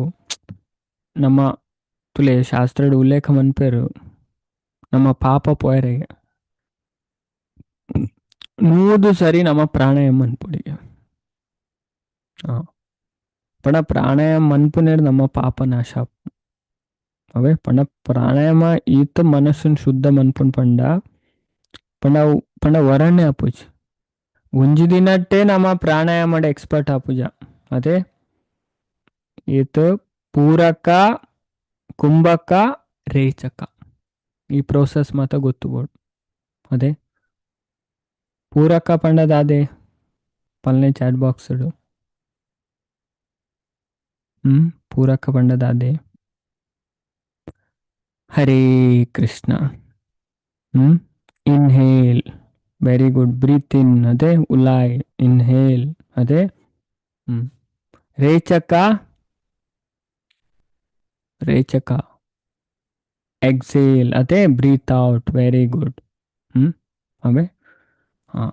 ನಮ್ಮ ತುಲೆ ಶಾಸ್ತ್ರದ ಉಲ್ಲೇಖ ಮನ್ಪೆರು ನಮ್ಮ ಪಾಪ ಪೋಯರೆಗೆ 100 ಸರಿ ನಮ್ಮ ಪ್ರಾಣಾಯಾಮ ಮನ್ಪುಡಿಗೆ. ಪಣ ಪ್ರಾಣಾಯಾಮ ಮನ್ಪುನೆ ನಮ್ಮ ಪಾಪ ನಾಶ. ಅವೇ ಪಂಡ ಪ್ರಾಣಾಯಾಮ ಈತ ಮನಸ್ಸನ್ನು ಶುದ್ಧ ಮನ್ಪುನ್ ಪಂಡ ಪಂಡ ಪಂಡ ವರಣ್ಯ ಆಪುಜಿ. ಒಂಜಿ ದಿನಟ್ಟೆ ನಮ್ಮ ಪ್ರಾಣಾಯಾಮ ಎಕ್ಸ್ಪರ್ಟ್ ಆಪುಜ. ಅದೇ ಈತ ಪೂರಕ ಕುಂಭಕ ರೇಚಕ ಈ ಪ್ರೋಸೆಸ್ ಮಾತ ಗೊತ್ತು ಬೋಡು. ಅದೇ ಪೂರಕ ಪಂಡದಾದೆ ಪಲ್ನೆ ಚಾಟ್ ಬಾಕ್ಸ್. ಪೂರಕ ಪಂಡದಾದೆ. Hare Krishna. Inhale, very good, breathe in, ಅದೇ ಉಲಾಯ್, ಇನ್ಹೇಲ್, ಅದೇ. ರೇಚಕ, ರೇಚಕ, ಎಕ್ಸೇಲ್, ಅದೇ ಬ್ರೀತ್ ಔಟ್, ವೆರಿ ಗುಡ್. ಅವೇ ಹಾಂ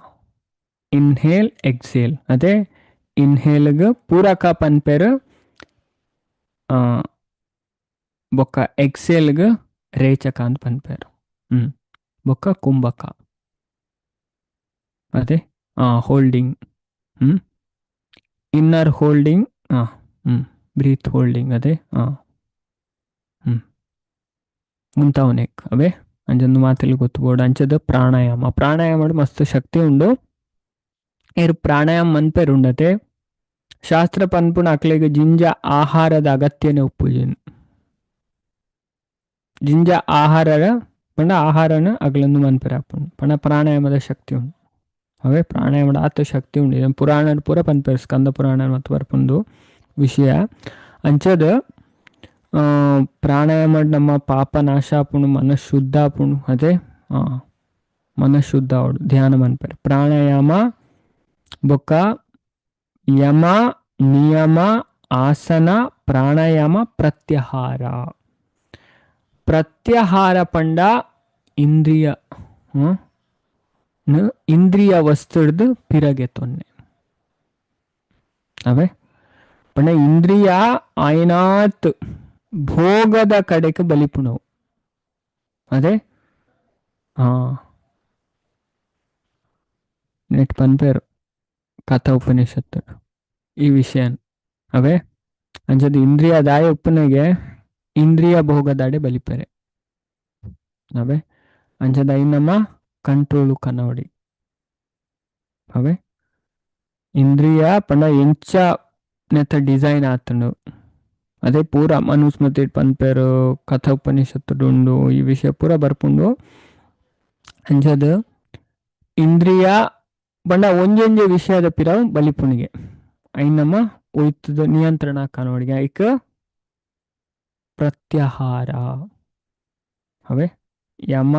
ಇನ್ಹೇಲ್ ಎಕ್ಸೇಲ್, ಅದೇ ಇನ್ಹೇಲ್ಗ್ ಪೂರಕ ಪನ್ಪೆರು, ಬೊಕ್ಕ ಎಕ್ಸೇಲ್ಗ್ ರೇಚಕ ಅಂತ ಪನ್ಪೆರು. ಬೊಕ್ಕ ಕುಂಭಕ, ಅದೇ holding, inner holding, breath holding, ಅದೇ ಮುಂತಾವನೆಕ್. ಅವೇ ಅಂಚೊಂದು ಮಾತೆಲ್ಲ ಗೊತ್ತು ಬೋಡು. ಅಂಚದ ಪ್ರಾಣಾಯಾಮ, ಪ್ರಾಣಾಯಾಮ ಮಸ್ತ್ ಶಕ್ತಿ ಉಂಡು. ಏರು ಪ್ರಾಣಾಯಾಮ ಮನ್ಪೆರು ಉಂಡತೆ ಶಾಸ್ತ್ರ ಪನ್ಪುನ ಅಕ್ಲೆಗ್ ಜಿಂಜ ಆಹಾರದ ಅಗತ್ಯನೆ ಉಪ್ಪುಜಿನ್. ಜಿಂಜ ಆಹಾರದ ಪಂಡ ಆಹಾರನ ಅಗಲೊಂದು ಮನ್ಪೆರೆ ಆಪುಂಡು. ಪಂಡ ಪ್ರಾಣಾಯಾಮದ ಶಕ್ತಿ ಉಂಡು. ಅವೇ ಪ್ರಾಣಾಯಾಮದ ಆತ ಶಕ್ತಿ ಉಂಡು. ಇದನ್ನು ಪುರಾಣ ಪೂರ ಪನ್ಪೆರು, ಸ್ಕಂದ ಪುರಾಣ ಮತ್ತು ಬರ್ಪುಂಡು ವಿಷಯ. ಅಂಚದ ಪ್ರಾಣಾಯಾಮ ನಮ್ಮ ಪಾಪ ನಾಶ ಆಪುಂಡು, ಮನಸ್ಸು ಶುದ್ಧ ಆಪುಂಡು. ಅದೇ ಮನಸ್ಸು ಶುದ್ಧ ಆವಡು ಧ್ಯಾನ ಮನ್ಪೆರೆ. ಪ್ರಾಣಾಯಾಮ ಬೊಕ್ಕ ಯಮ ನಿಯಮ ಆಸನ ಪ್ರಾಣಾಯಾಮ ಪ್ರತ್ಯಾಹಾರ. ಪ್ರತ್ಯಾಹಾರ ಪಂಡ ಇಂದ್ರಿಯ ಇಂದ್ರಿಯ ವಸ್ತುಡ್ದು ಪಿರಗೆ ತೊನ್ನೆ. ಅವೇ ಪಂಡ ಇಂದ್ರಿಯ ಆಯ್ನಾತ್ ಭೋಗದ ಕಡೆಗೆ ಬಲಿಪುಣವು. ಅದೇ ನೆಟ್ ಪನ್ಪೇರು ಕಥಾ ಉಪನಿಷತ್ತು ಈ ವಿಷಯ. ಅವೇ ಅಂಚದ ಇಂದ್ರಿಯ ದಾಯ ಉಪ್ಪುನೆಗೆ ಇಂದ್ರಿಯ ಭೋಗದಾಡೆ ಬಲಿಪೆರೆ. ಅವೇ ಅಂಚದ I ನಮ್ಮ ಕಂಟ್ರೋಲು ಕನವಡಿ. ಅವೇ ಇಂದ್ರಿಯ ಪಂಡ ಎಂಚ ನೆತ್ತ ಡಿಸೈನ್ ಆತಂಡು. ಅದೇ ಪೂರ ಮನುಸ್ಮೃತಿ ಪನ್ಪೇರು, ಕಥಾ ಉಪನಿಷತ್ತು ಉಂಡು ಈ ವಿಷಯ ಪೂರ ಬರ್ಪುಂಡು. ಅಂಚದ ಇಂದ್ರಿಯ ಪಂಡ ಒಂಜೊಂಜಿ ವಿಷಯದ ಪಿರವು ಬಲಿಪುಣಿಗೆ ಐನ್ ನಮ್ಮ ಒಯ್ತದ ನಿಯಂತ್ರಣ ಕನವಡಿಗೆ ಐಕ್ ಪ್ರತ್ಯಾಹಾರ. ಅವೇ ಯಮ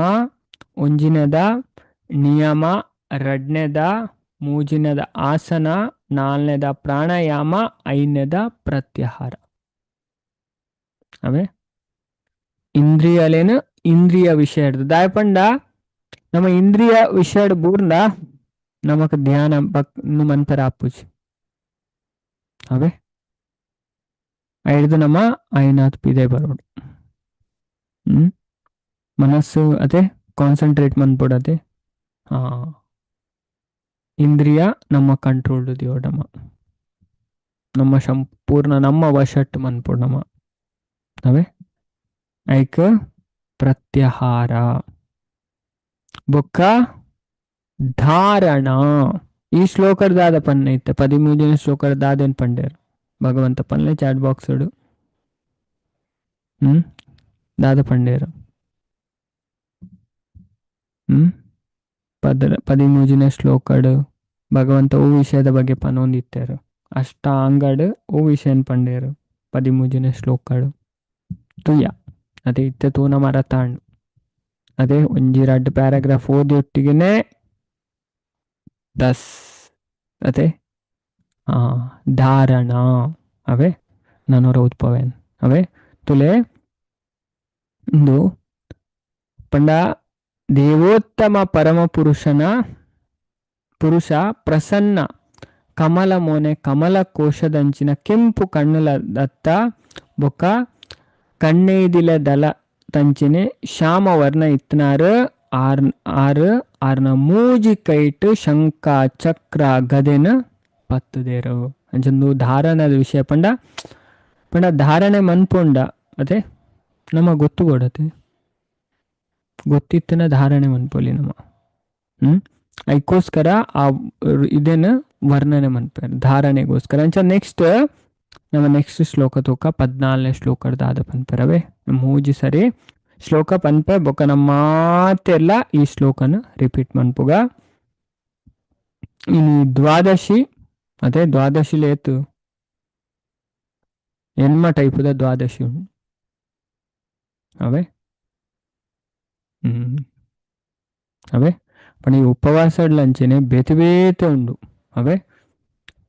ಒಂಜಿನದ ನಿಯಮ, ರಡ್ನೆದ ಮೂಜಿನದ ಆಸನ, ನಾಲ್ನೇದ ಪ್ರಾಣಾಯಾಮ, ಐದನೇದ ಪ್ರತ್ಯಾಹಾರ. ಅವೇ ಇಂದ್ರಿಯಲೇನು ಇಂದ್ರಿಯ ವಿಷಯ ಹಿಡ್ದು ದಾಯ ಪಂಡ ನಮ್ಮ ಇಂದ್ರಿಯ ವಿಷಯ ಬೂರ್ಂಡ ನಮಕ್ ಧ್ಯಾನ ಬಕ್ ಮನ್ಪೆರೆ ಆಪುಜಿ. ಅವೇ ಐಡ್ದು ನಮ್ಮ ಆಯ್ನಾತ್ ಪಿದೆ ಬರೋಡು. ಹ್ಮ್ ಮನಸ್ಸು ಅದೇ ಕಾನ್ಸಂಟ್ರೇಟ್ ಮನ್ಪೊಡತೆ. ಹಾ ಇಂದ್ರಿಯ ನಮ್ಮ ಕಂಟ್ರೋಲ್ ದಿಯೋಡಮ, ನಮ್ಮ ಸಂಪೂರ್ಣ ನಮ್ಮ ವಶಟ್ ಮನ್ಪೊಡು ನಮ್ಮ. ಅವೇ ಐಕ್ ಪ್ರತ್ಯಾಹಾರ ಬೊಕ್ಕ ಧಾರಣ. ಈ ಶ್ಲೋಕದ ಪನ್ನೆ ಇತ್ತೆ 13ನೇ ಶ್ಲೋಕದ ದಾದೇನ್ ಪಂಡೇರು ಭಗವಂತ ಪನ್ಲೆ ಚಾಟ್ ಬಾಕ್ಸ್ ಹ್ಮ್ ದಾದ ಪಂಡೇರು. ಹ್ಮ್ 13ನೇ ಶ್ಲೋಕಡ್ ಭಗವಂತ ಓ ವಿಷಯದ ಬಗ್ಗೆ ಪನೊಂದಿತ್ತೇರು. ಅಷ್ಟಾಂಗಡ್ ಓ ವಿಷಯನ್ ಪಂಡೇರು 13ನೇ ಶ್ಲೋಕಡ್ ತುಯ್ಯ. ಅದೇ ಇತ್ತೆ ತೂನ ಮರತಾಂಡ್ ಅದೇ ಒಂಜಿ ರಡ್ಡ್ ಪ್ಯಾರಾಗ್ರಾಫ್ ಓದಿ ಒಟ್ಟಿಗೆನೆ ದಸ್ ಅದೇ ಧಾರಣ ಅವೇ ನನೊರ ಉತ್ಪವೇನ್ ಅವೇ ತುಲೆ ಇಂದು ಪಂಡ ದೇವೋತ್ತಮ ಪರಮ ಪುರುಷನ ಪುರುಷ ಪ್ರಸನ್ನ ಕಮಲ ಮೋನೆ ಕಮಲ ಕೋಶದಂಚಿನ ಕೆಂಪು ಕಣ್ಣುಲ ದತ್ತ ಬೊಕ್ಕ ಕಣ್ಣೇದಿಲ ದಲ ತಂಚಿನೆ ಶ್ಯಾಮ ವರ್ಣ ಇತ್ನಾರು ಆರ್ ಆರು ಆರ್ನ ಮೂಜಿ ಕೈಟ್ ಶಂಕ ಚಕ್ರ ಗದೆನ ಪತ್ತುದೇರು. ಅಂಚಂದು ಧಾರಣದ ವಿಷಯ ಪಂಡ ಪಂಡ ಧಾರಣೆ ಮನ್ಪೊಂಡ ಅದೇ ನಮ್ಮ ಗೊತ್ತು ಕೊಡತೆ ಗೊತ್ತಿತ್ತನ ಧಾರಣೆ ಮನ್ಪೊಲಿ ನಮ್ಮ. ಹ್ಮ್ ಅದಕ್ಕೋಸ್ಕರ ಆ ಇದೇನು ವರ್ಣನೆ ಮನ್ಪೇರು ಧಾರಣೆಗೋಸ್ಕರ. ಅಂಚ ನೆಕ್ಸ್ಟ್ ನಮ್ಮ ನೆಕ್ಸ್ಟ್ ಶ್ಲೋಕ ತೂಕ 14ನೇ ಶ್ಲೋಕದ ಆದ ಪನ್ಪೆರವೇ ಮೂಜಿ ಸರಿ ಶ್ಲೋಕ ಪನ್ಪೆ ಬೊಕ್ಕ ನಮ್ಮ ಮಾತೆಲ್ಲ ಈ ಶ್ಲೋಕನ ರಿಪೀಟ್ ಮನ್ಪುಗ. ಇನಿ ದ್ವಾದಶಿ ಅದೇ ದ್ವಾದಶಿ ಲೇತು ಎನ್ಮ ಟೈಪುದ ದ್ವಾದಶಿ ಉಂಡು ಅವೇ. ಹ್ಮ್ ಅವೇ ಪಂಡ ಈ ಉಪವಾಸ ಅಂಚೆನೆ ಬೇತೆ ಬೇತೆ ಉಂಡು ಅವೇ.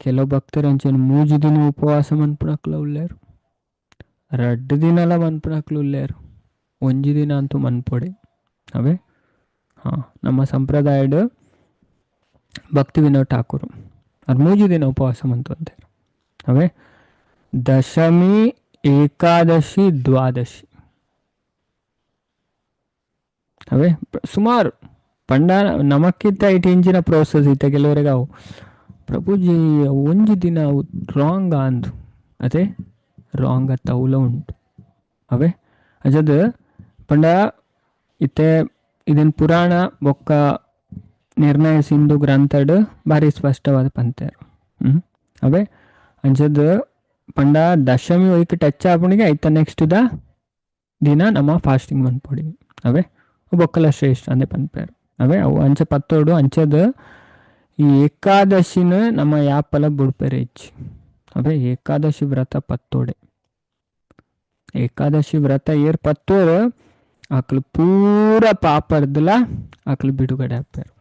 ಕೆಲವು ಭಕ್ತರು ಅಂಚೆನೆ ಮೂಜಿ ದಿನ ಉಪವಾಸ ಮನ್ಪುನಕ್ಲ ಉಲ್ಲೇರು, ರಡ್ಡ್ ದಿನಲ ಮನ್ಪುನಕ್ಲು ಉಲ್ಲೇರು, ಒಂಜಿ ದಿನ ಅಂತೂ ಮನ್ಪೊಡೆ ಅವೇ. ಹಾ ನಮ್ಮ ಸಂಪ್ರದಾಯಡ್ ಭಕ್ತಿ ವಿನೋದ್ ಠಾಕೂರ್ ಅದು ಮೂಜಿ ದಿನ ಉಪವಾಸ ಮಂತೊಂತೇರು ಅವೇ. ದಶಮಿ ಏಕಾದಶಿ ದ್ವಾದಶಿ ಅವೇ ಸುಮಾರು ಪಂಡ ನಮಕ್ಕಿಂತ ಇಟ್ಟು ಇಂಚಿನ ಪ್ರೋಸೆಸ್ ಇತ್ತ ಕೆಲವರಿಗೆ ಅವು ಪ್ರಭುಜಿ ಒಂಜಿ ದಿನ ಅವು ರಾಂಗ್ ಅಂದು ಅದೇ ರಾಂಗ್ ಅತ್ತ ಅವುಲ ಉಂಟು ಅವೇ. ಅಜದ್ ಪಂಡ ಇತ್ತೆ ಇದನ್ ಪುರಾಣ ಬೊಕ್ಕ ನಿರ್ಣಯ ಸಿಂಧು ಗ್ರಂಥಡ್ ಭಾರಿ ಸ್ಪಷ್ಟವಾದ ಪಂತೇರು. ಹ್ಮ್ ಅವೇ ಅಂಚದ್ ಪಂಡ ದಶಮಿ ಒಯ್ಕ್ ಟಚ್ ಆಪುಣಿಗೆ ಐತ ನೆಕ್ಸ್ಟ್ the ದಿನ ನಮ್ಮ ಫಾಸ್ಟಿಂಗ್ ಮನ್ಪೊಡಿ ಅವೇ ಬೊಕ್ಕಲ ಶ್ರೇಷ್ಠ ಅಂದೆ ಪನ್ಪೇರು ಅವೇ. ಅವು ಅಂಚ ಪತ್ತೋಡು ಅಂಚದ ಈ ಏಕಾದಶಿನ ನಮ್ಮ ಯಾಪಲ ಬುಡ್ಪೆರೆ ಹೆಚ್ಚು ಅವೇ. ಏಕಾದಶಿ ವ್ರತ ಪತ್ತೋಡೆ, ಏಕಾದಶಿ ವ್ರತ ಏರ್ ಪತ್ತೋರು ಆಕಳು ಪೂರ ಪಾಪರ್ದಲ ಆಕಳು ಬಿಡುಗಡೆ ಆಪೇರು.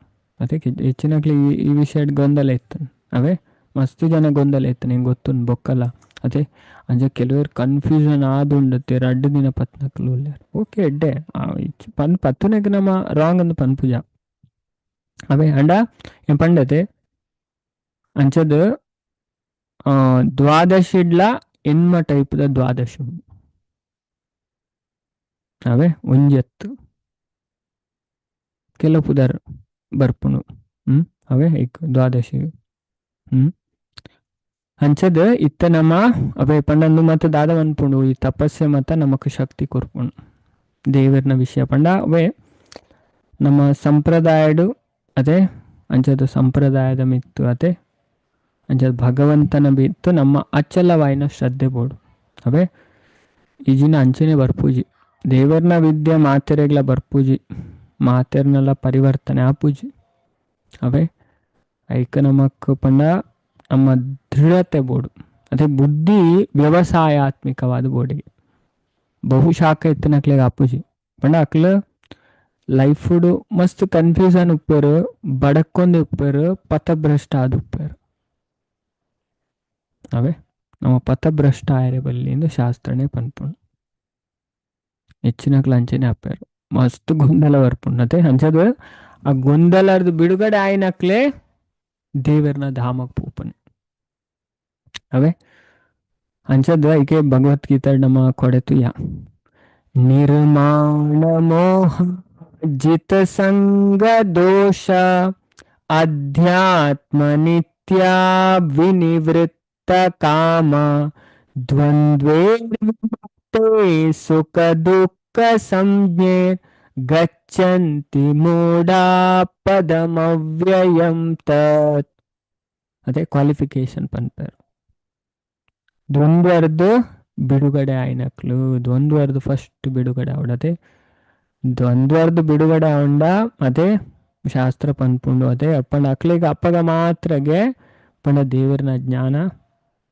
ಅದಕ್ಕೆ ಹೆಚ್ಚಿನಕ್ಲಿ ಈ ವಿಷಯಡ್ ಗೊಂದಲ ಇತ್ತು ಅವೇ, ಮಸ್ತ್ ಜನ ಗೊಂದಲ ಇತ್ತು ನಿಂಗೆ ಗೊತ್ತು ಬೊಕ್ಕಲ ಅದೇ. ಅಂಚ ಕೆಲವರು ಕನ್ಫ್ಯೂಷನ್ ಆದುಂಡತ್ತೆ ರಡ್ಡು ದಿನ ಪತ್ನಕ್ಲು ಉಲ್ಲೇರು ಓಕೆ ಎಡ್ಡೆ ಪನ್ ಪತ್ತುನೆಗ್ ನಮ್ಮ ರಾಂಗ್ ಅಂದ್ ಪನ್ಪುಜ ಅವೇ. ಅಂಡ ಏನ್ ಪಂಡತೆ ಅಂಚದ ದ್ವಾದಶಿಡ್ಲ ಎನ್ಮ ಟೈಪ್ದ ದ್ವಾದಶಿ ಉಂಡು ಅವೇ ಒಂಜೆತ್ತು ಕೆಲವು ಪುದರ್ ಬರ್ಪುನು. ಹ್ಮ್ ಅವೇ ಇಕ್ ದ್ವಾದಶಿ. ಹ್ಮ್ ಅಂಚದ ಇತ್ತ ನಮ್ಮ ಅವೇ ಪಂಡಂದು ಮತ್ತೆ ದಾದ ಮನ್ಪುಂಡು ಈ ತಪಸ್ಸೆ ಮತ್ತ ನಮಕ್ ಶಕ್ತಿ ಕೊರ್ಪುಂಡು ದೇವರ್ನ ವಿಷಯ ಪಂಡ ಅವೇ ನಮ್ಮ ಸಂಪ್ರದಾಯಡು ಅದೇ ಅಂಚದ ಸಂಪ್ರದಾಯದ ಮಿತ್ತು ಅದೇ ಅಂಚದ ಭಗವಂತನ ಬಿತ್ತು ನಮ್ಮ ಅಚಲವಾಯಿನ ಶ್ರದ್ಧೆ ಬೋಡು ಅವೇ. ಈಜಿನ ಅಂಚನೆ ಬರ್ಪೂಜಿ ದೇವರ್ನ ವಿದ್ಯೆ ಮಾತೆರೆಗ್ಲ ಬರ್ಪೂಜಿ ಮಾತೆರ್ನೆಲ್ಲ ಪರಿವರ್ತನೆ ಆಪೂಜಿ ಅವೇ. ಐಕ ನಮಕ್ ಪಂಡ ನಮ್ಮ ದೃಢತೆ ಬೋಡು ಅದೇ ಬುದ್ಧಿ ವ್ಯವಸಾಯಾತ್ಮಿಕವಾದ ಬೋಡಿಗೆ ಬಹುಶಾಖ ಎತ್ತಿನಕ್ಲೆಗ್ ಆಪೂಜಿ ಪಂಡ ಅಕ್ಲು ಲೈಫುಡು ಮಸ್ತ್ ಕನ್ಫ್ಯೂಷನ್ ಉಪ್ಪೇರು, ಬಡಕ್ಕೊಂದು ಉಪ್ಪೇರು, ಪಥಭ್ರಷ್ಟ ಆದ್ ಉಪ್ಪೇರು ಅವೇ. ನಮ್ಮ ಪಥಭ್ರಷ್ಟ ಆಯರೆ ಬಲ್ಲಿ ಎಂದು ಶಾಸ್ತ್ರನೇ ಪನ್ಪುಂಡು. ಹೆಚ್ಚಿನಕ್ಲು ಅಂಚೆನೆ ಆಪೇರು ಮಸ್ತ್ ಗೊಂದಲ ಬರ್ಪುಂಡು ಅದೇ. ಅಂಚದ ಆ ಗೊಂದಲರ್ದು ಬಿಡುಗಡೆ ಆಯ್ನಕ್ಲೆ ದೇವರ್ನ ಧಾಮಕ್ ಪೋಪುನೆ ಅವೇ. ಅಂಚದ ಐಕೆ ಭಗವದ್ಗೀತೆ ನಮ್ಮ ಕೊಡೆತುಯ ನಿರ್ಮಾಣ ಮೋಹ ಜಿತ ಸಂಗ ದೋಷ ಅಧ್ಯಾತ್ಮ ನಿತ್ಯ ವಿನಿವೃತ್ತ ಕಾಮ ದ್ವಂದ್ವೇರ್ವಿಮುಕ್ತೆ ಸುಖ ದುಃಖ ಸಂಜ್ಞೆ ಗಚ್ಚಂತಿ ಮೂಢಾ ಪದಮವ್ಯಯಂ ತತ್. ಅದೇ ಕ್ವಾಲಿಫಿಕೇಶನ್ ಪನ್ಪೆರ್. ದ್ವಂದ್ವರ್ದು ಬಿಡುಗಡೆ ಆಯ್ನಕ್ಲು, ದ್ವಂದ್ವರ್ದು ಫಸ್ಟ್ ಬಿಡುಗಡೆ ಆವಡತೆ, ದ್ವಂದ್ವರ್ದು ಬಿಡುಗಡೆ ಆವಂಡ ಅದೇ ಶಾಸ್ತ್ರ ಪನ್ಪುಂಡು. ಅದೇ ಅಪ್ಪಂಡ ಅಕ್ಲೆಗ್ ಅಪ್ಪಗ ಮಾತ್ರಗೆ ಪಂಡ ದೇವರನ ಜ್ಞಾನ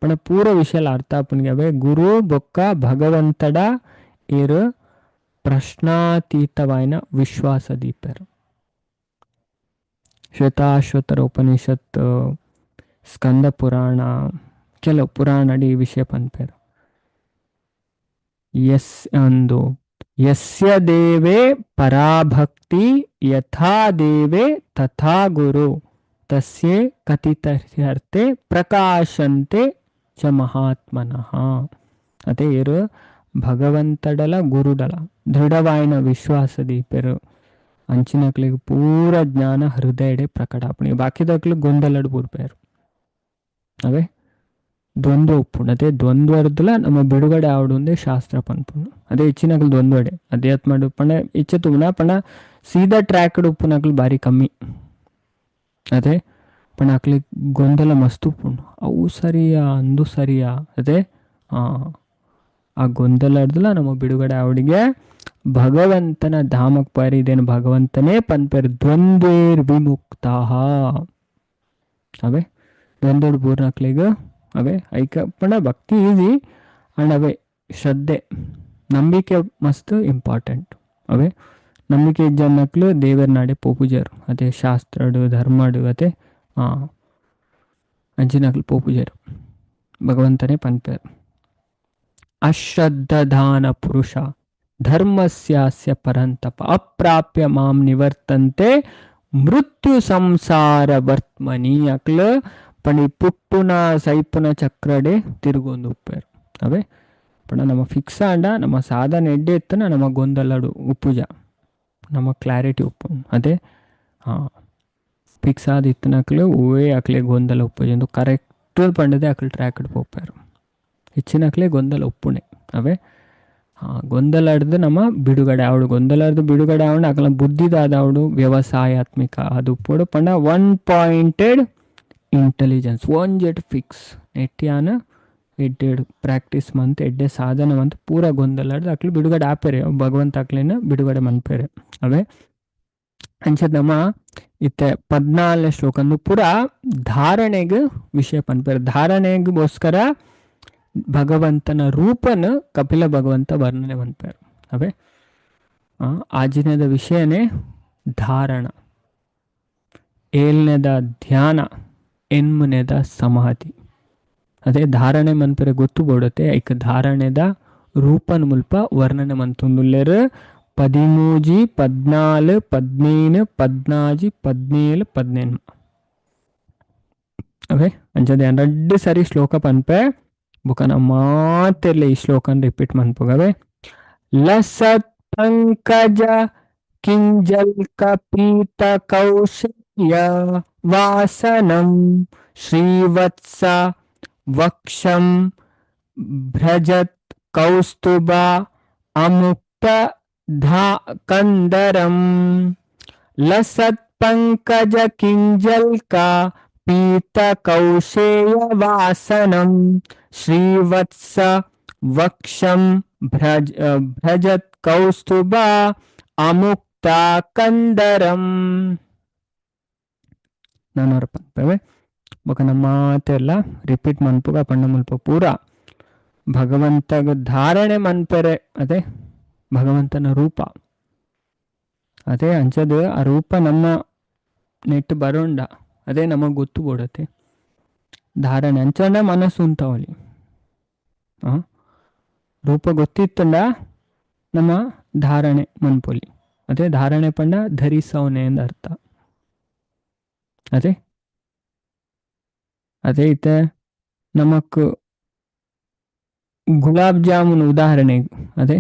ಪಂಡ ಪೂರ ವಿಷಯ ಅರ್ಥ ಆಪುನ್ಗೆ. ಅವೇ ಗುರು ಬೊಕ್ಕ ಭಗವಂತಡ ಇರು ಪ್ರಶ್ನಾತೀತವಾಯಿನ ವಿಶ್ವಾಸ ದೀಪರು. ಶ್ವೇತಾಶ್ವತರ ಉಪನಿಷತ್, ಸ್ಕಂದ ಪುರಾಣ, ಕೆಲವು ಪುರಾಣಡಿ ಈ ವಿಷಯ ಪನ್ಪೆರು. ಎಸ್ ಒಂದು ಯಸ್ಯ ದೇವೇ ಪರಾಭಕ್ತಿ ಯಥಾ ದೇವೇ ತಥಾ ಗುರು ತಸ್ಯೆ ಕಥಿತರ್ತೆ ಪ್ರಕಾಶಂತೆ ಚ ಮಹಾತ್ಮನಃ. ಅದೇ ಇರು ಭಗವಂತಡಲ ಗುರುಡಲ ದೃಢವಾಯಿನ ವಿಶ್ವಾಸ ದೀಪೆರು ಅಂಚಿನಕ್ಲಿಗೆ ಪೂರ ಜ್ಞಾನ ಹೃದಯಡೆ ಪ್ರಕಟ ಆಪುಂಡು. ಬಾಕಿದಕ್ಲು ಗೊಂದಲಡ್ ಬೂರ್ಪೆರು. ಅವೇ ದ್ವಂದ್ವ ಉಪ್ಪುಂಡು. ಅದೇ ದ್ವಂದ್ವರ್ದುಲ ನಮ್ಮ ಬಿಡುಗಡೆ ಆವಡುಂದೇ ಶಾಸ್ತ್ರ ಪನ್ಪುಂಡು. ಅದೇ ಇಚ್ಚಿನಕ್ಲು ದ್ವಂದ್ವಡೆ ಅಧ್ಯಾತ್ಮ ಪಂಡ ಇಚ್ಛೆ ತೂನ ಪಂಡ ಸೀದಾ ಟ್ರ್ಯಾಕ್ ಉಪ್ಪುನಕ್ಲು ಬಾರಿ ಕಮ್ಮಿ. ಅದೇ ಪಂಡ ಅಕ್ಲಿಗ್ ಗೊಂದಲ ಮಸ್ತ್ ಉಪ್ಪುಂಡು. ಅವು ಸರಿಯಾ ಅಂದು ಸರಿಯಾ. ಅದೇ ಆ ಗೊಂದಲರ್ದುಲ ನಮ್ಮ ಬಿಡುಗಡೆ ಆವಡಿಗೆ ಭಗವಂತನ ಧಾಮಕ್ ಪಾರಿ ಇದೇನು ಭಗವಂತನೇ ಪನ್ಪೆರ್ ದ್ವಂದ್ವೇರ್ ವಿಮುಕ್ತಾಃ. ಅವೇ ದ್ವಂದ್ವಡ್ ಬೂರ್ನಕ್ಲಿಗ್ ಅವೇ ಐಕ ಪಂಡ ಭಕ್ತಿ ಈಸಿ ಅಂಡ್ ಅವೇ ಶ್ರದ್ಧೆ ನಂಬಿಕೆ ಮಸ್ತ್ ಇಂಪಾರ್ಟೆಂಟ್. ಅವೇ ನಂಬಿಕೆ ಇಜ್ಜನ್ನಕ್ಲು ದೇವರ ನಾಡೆ ಪೋಪುಜರು. ಅದೇ ಶಾಸ್ತ್ರಡು ಧರ್ಮಡು ಅದೇ ಅಂಚಿನಕ್ಲು ಪೋಪುಜರು. ಭಗವಂತನೇ ಪನ್ಪೆರ್ ಅಶ್ರದ್ಧಾನ ಪುರುಷ ಧರ್ಮಸ್ಯಾಸ್ಯ ಪರಂತಪ ಅಪ್ರಾಪ್ಯ ಮಾಂ ನಿವರ್ತಂತೆ ಮೃತ್ಯು ಸಂಸಾರ ವರ್ತ್ಮನಿ. ಅಕ್ಲು ಪಂಡ ಪುಟ್ಟುನ ಸೈಪುನ ಚಕ್ರಡೆ ತಿರುಗೊಂದು ಉಪ್ಪೇರು. ಅವೇ ಪಂಡ ನಮ್ಮ ಫಿಕ್ಸ್ ಆಂಡ ನಮ್ಮ ಸಾಧನೆ ಎಡ್ಡೆ ಎತ್ತನ ನಮ್ಮ ಗೊಂದಲಡು ಉಪ್ಪುಜ, ನಮ್ಮ ಕ್ಲಾರಿಟಿ ಉಪ್ಪು. ಅದೇ ಫಿಕ್ಸ್ ಆದ ಇತ್ತನಕ್ಲು ಹೂವೇ ಅಕ್ಲೆ ಗೊಂದಲ ಉಪ್ಪುಜ ಎಂದು ಕರೆಕ್ಟ್ ಪಂಡದೆ ಅಕ್ಲು ಟ್ರ್ಯಾಕ್ ಪೋಪೇರು. ಹೆಚ್ಚಿನಕ್ಲೆ ಗೊಂದಲ ಉಪ್ಪುಣೆ. ಅವೇ ಗೊಂದಲಾರ್ದು ನಮ್ಮ ಬಿಡುಗಡೆ ಆವಡು, ಗೊಂದಲಾರ್ದು ಬಿಡುಗಡೆ ಆವಡು ಅಕಲ ಬುದ್ಧಿದಾದ ಆವಡು ವ್ಯವಸಾಯಾತ್ಮಿಕ ಅದು ಉಪ್ಪುಡು ಪಂಡ one pointed intelligence one jet fix ನೆಟ್ಟಿಯಾನ ಎಡ್ಡೆಡ್ ಪ್ರಾಕ್ಟೀಸ್ ಮಂತ್ ಎಡ್ಡೆ ಸಾಧನ ಮಂತ್ ಪೂರ ಗೊಂದಲಾರ್ದು ಅಕ್ಲು ಬಿಡುಗಡೆ ಆಪೇರೆ, ಭಗವಂತ ಅಕ್ಲೇನ ಬಿಡುಗಡೆ ಮನ್ಪೇರೆ. ಅವೇ ಅಂಚದ ನಮ್ಮ ಇತ್ತೆ 14ನೇ ಶ್ಲೋಕಂದು ಪೂರ ಧಾರಣೆಗೆ ವಿಷಯ ಪನ್ಪೇರೆ. ಧಾರಣೆಗೋಸ್ಕರ ಭಗವಂತನ ರೂಪನ ಕಪಿಲ ಭಗವಂತ ವರ್ಣನೆ ಮನ್ಪೇರು. ಅವೇ ಆಜಿನದ ವಿಷಯನೇ ಧಾರಣ, ಏಳನೇದ ಧ್ಯಾನ, ಎನ್ಮನೆದ ಸಮಾಧಿ. ಅದೇ ಧಾರಣೆ ಮನ್ಪೆರೆ ಗೊತ್ತು ಬೋಡತೆ ಐಕ ಧಾರಣೆದ ರೂಪನ್ ಮುಲ್ಪ ವರ್ಣನೆ ಮಂತೊಂದುಲ್ಲೆರ್. 13 14 15 14 17 18. ಅವೇ ಅಂಚದೆ ರಡ್ಡ್ ಸರಿ ಶ್ಲೋಕ ಪನ್ಪೆ ಬುಕನ ಮಾತೆರ್ಲೆ ಈ ಶ್ಲೋಕನ್ ರಿಪೀಟ್ ಮನ್ಪುಗವೆ. ಲಸತ್ ಪಂಕಜ ಕಿಂಜಲ್ಕ ಪೀತ ಕೌಶಲ್ಯ ವಾಸನಂ ಶ್ರೀವತ್ಸ ವಕ್ಷಂ ಭ್ರಜತ್ ಕೌಸ್ತುಭ ಅಮುಕ್ತ ಧಾ ಕಂದರಂ. ಲಸತ್ ಪಂಕಜ ಕಿಂಜಲ್ಕ ಪೀತ ಕೌಶೇಯ ವಾಸನಂ ಶ್ರೀವತ್ಸ ವಕ್ಷಂ ಭ್ರಜತ್ ಕೌಸ್ತುಭ ಅಮುಕ್ತ ಕಂದರಂ. ನಾನೂರ ಪನ್ಪೆವೆ ಬೊಕ ನಮ್ಮ ಮಾತೆಲ್ಲ ರಿಪೀಟ್ ಮನ್ಪುಗ ಪಂಡ ಮುಲ್ಪ ಪೂರ ಭಗವಂತಗ ಧಾರಣೆ ಮನ್ಪೆರೆ. ಅದೇ ಭಗವಂತನ ರೂಪ ಅದೇ ಅಂಚದ ಆ ರೂಪ ನಮ್ಮ ನೆಟ್ ಬರೋಂಡ ಅದೇ ನಮಗ್ ಗೊತ್ತು ಬೋಡತೆ ಧಾರಣೆ ಅಂಚಂಡ ಮನಸ್ಸು ಉಂತಾವಲಿ. ರೂಪ ಗೊತ್ತಿತ್ತಂಡ ನಮ್ಮ ಧಾರಣೆ ಮನ್ಪೊಲಿ. ಅದೇ ಧಾರಣೆ ಪಂಡ ಧರಿಸವನೆ ಎಂದ ಅರ್ಥ. ಅದೇ ಅದೇ ಇತ್ತೆ ನಮಕ್ Gulab jamun ಉದಾಹರಣೆ ಅದೇ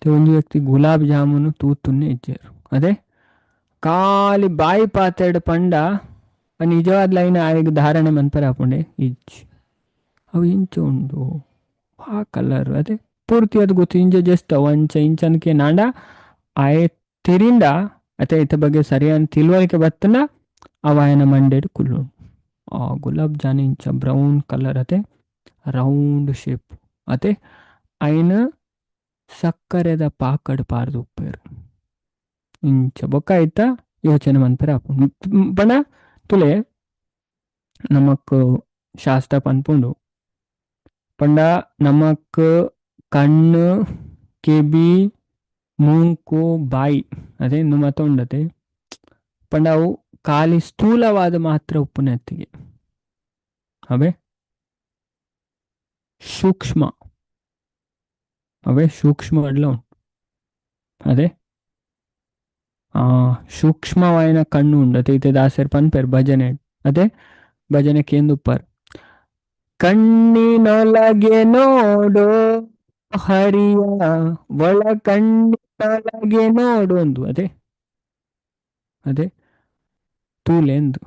ಒಂಜಿ ವ್ಯಕ್ತಿ ಗುಲಾಬ್ ಜಾಮೂನು ತೂತುನ್ನೆ ಇಜ್ಜೆರ್ ಅದೇ ಖಾಲಿ ಬಾಯಿ ಪಾತೆರ್ಡ್ ಪಂಡ ನಿಜವಾದ ಲೈನ್ ಆಯಗ್ ಧಾರಣೆ ಮನ್ಪೆರೆ ಆಪುಂಡೆ ಇಜ್ಜಿ. ಅವು ಇಂಚ ಉಂಡು ಆ ಕಲರ್ ಅದೇ ಪೂರ್ತಿ ಅದು ಗೊತ್ತು ಇಂಚ ಜಸ್ಟ್ ಅವು ಅಂಚ ಇಂಚ ಅಂದ್ಕೆ ನಾಂಡ ಆಯೆ ತೆರಿಂಡ ಅತೆ ಇತ ಬಗ್ಗೆ ಸರಿಯಾದ ತಿಳುವಳಿಕೆ ಬತ್ತಂಡ ಅವ ಆಯನ ಮಂಡೆಡ್ ಕುಲ್ಲುಂಡು. ಆ ಗುಲಾಬ್ ಜಾಮೂನ್ ಇಂಚ ಬ್ರೌನ್ ಕಲರ್ ಅತೆ ರೌಂಡ್ ಶೇಪ್ ಅತೆ ಐನ ಸಕ್ಕರೆದ ಪಾಕಡ್ ಪಾರ್ದು ಉಪ್ಪೇರು ಇಂಚ ಬೊಕ್ಕ ಐತ ಯೋಚನೆ ಮನ್ಪೆರೆ ಆಪುಂಡು. ಪಂಡ ತುಲೆ ನಮಕ್ ಶಾಸ್ತ್ರ ಪನ್ಪುಂಡು ಪಂಡ ನಮಕ್ ಕಣ್ಣು ಕೆಬಿ ಮೂಂಕು ಬಾಯಿ ಅದೇ ಇಂದು ಮಾತ ಉಂಡತೆ ಪಂಡ ಅವು ಖಾಲಿ ಸ್ಥೂಲವಾದ ಮಾತ್ರ ಉಪ್ಪುನತ್ತಿಗೆ ಅವೇ ಸೂಕ್ಷ್ಮ ಅವೇ ಸೂಕ್ಷ್ಮ ಅಡ್ಲ ಉಂಟು ಅದೇ ಆ ಸೂಕ್ಷ್ಮವಾಯಿನ ಕಣ್ಣು ಉಂಡತೆ ಇತ್ತೆ ದಾಸರ್ ಪನ್ಪೆರ್ ಭಜನೆ ಅದೇ ಭಜನೆ ಕೇಂದುಪ್ಪರ್ ಕಣ್ಣಿನೊಳಗೆ ನೋಡು ಹರಿಯ ಒಳ ಕಣ್ಣಿನೊಳಗೆ ನೋಡು ಒಂದು ಅದೇ ಅದೇ ತೂಲೆಂದು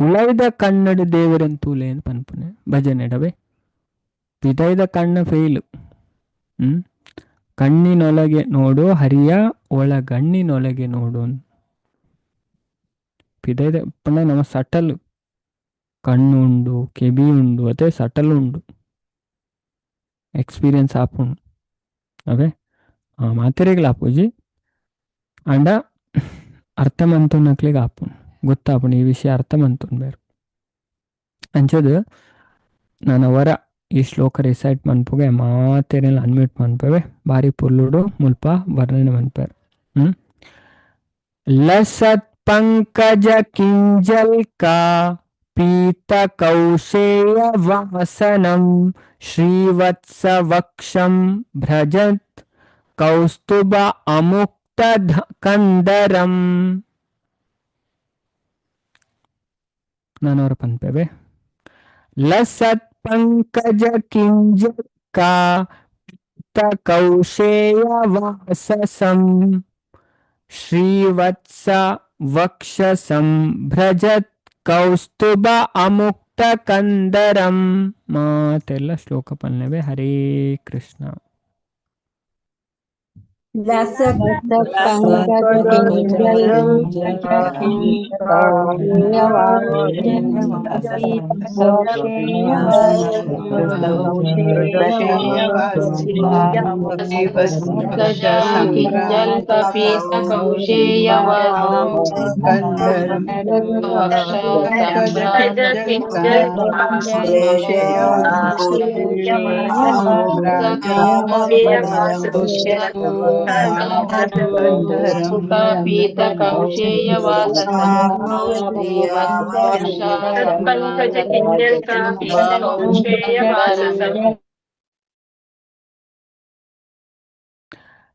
ಉಳೈದ ಕನ್ನಡ ದೇವರನ್ ತೂಲೆಂದು ಪನ್ಪುನೆ ಭಜನೆಡವೆ ಪಿದೈದ ಕಣ್ಣ ಫೇಲು. ಕಣ್ಣಿನೊಳಗೆ ನೋಡು ಹರಿಯ ಒಳಗಣ್ಣಿನೊಳಗೆ ನೋಡು ಪಿದೈದ ಪಂಡ ನಮ್ಮ ಸಟಲ್ ಕಣ್ಣು ಉಂಡು ಕೆಬಿ ಉಂಡು ಅದೇ ಸಟಲ್ ಉಂಡು ಎಕ್ಸ್ಪೀರಿಯನ್ಸ್ ಆಪುಂಡು ಅವೇ ಮಾತೆರೆಗ್ಲ ಆಪುಜಿ ಆಂಡ ಅರ್ಥ ಮಂತುನಕ್ಲೆಗ್ ಆಪುಂಡು ಗೊತ್ತಾಪುಂಡು ಈ ವಿಷಯ ಅರ್ಥ ಮಂತೊನ್ಬೇರು. ಅಂಚದ ನಾನು ಅವರ ಈ ಶ್ಲೋಕ ರಿಸೈಟ್ ಮನ್ಪುಗೆ ಮಾತೆರೆಲ ಅನ್ಮ್ಯೂಟ್ ಮನ್ಪುವೆ ಬಾರಿ ಪೊರ್ಲುಡು ಮುಲ್ಪ ವರ್ಣನೆ ಮನ್ಪೆರ್. ಲಸತ್ ಪಂಕಜ ಕಿಂಜಲ್ಕಾ ಪೀತ ಕೌಶೇಯ ವಾಸನಂ ಶ್ರೀವತ್ಸ ವಕ್ಷಂ ಭ್ರಜತ್ ಕೌಸ್ತುಭ ಅಮುಕ್ತ ಕಂದರಂ. ನಾನವರ ಪನ್ಪೆವೆ ಲಸತ್ ಪಂಕಜ ಕಿಂಜಲ್ಕಾ ಪೀತ ಕೌಶೇಯ ವಾಸಸಂ ಶ್ರೀವತ್ಸ ವಕ್ಷಸಂ ಭ್ರಜತ್ ಕೌಸ್ತುಭ ಅಮುಕ್ತ ಕಂದರಂ. ಮಾತೆಲ್ಲ ಶ್ಲೋಕ ಪನ್ನೆವೆ. ಹರೇ ಕೃಷ್ಣ.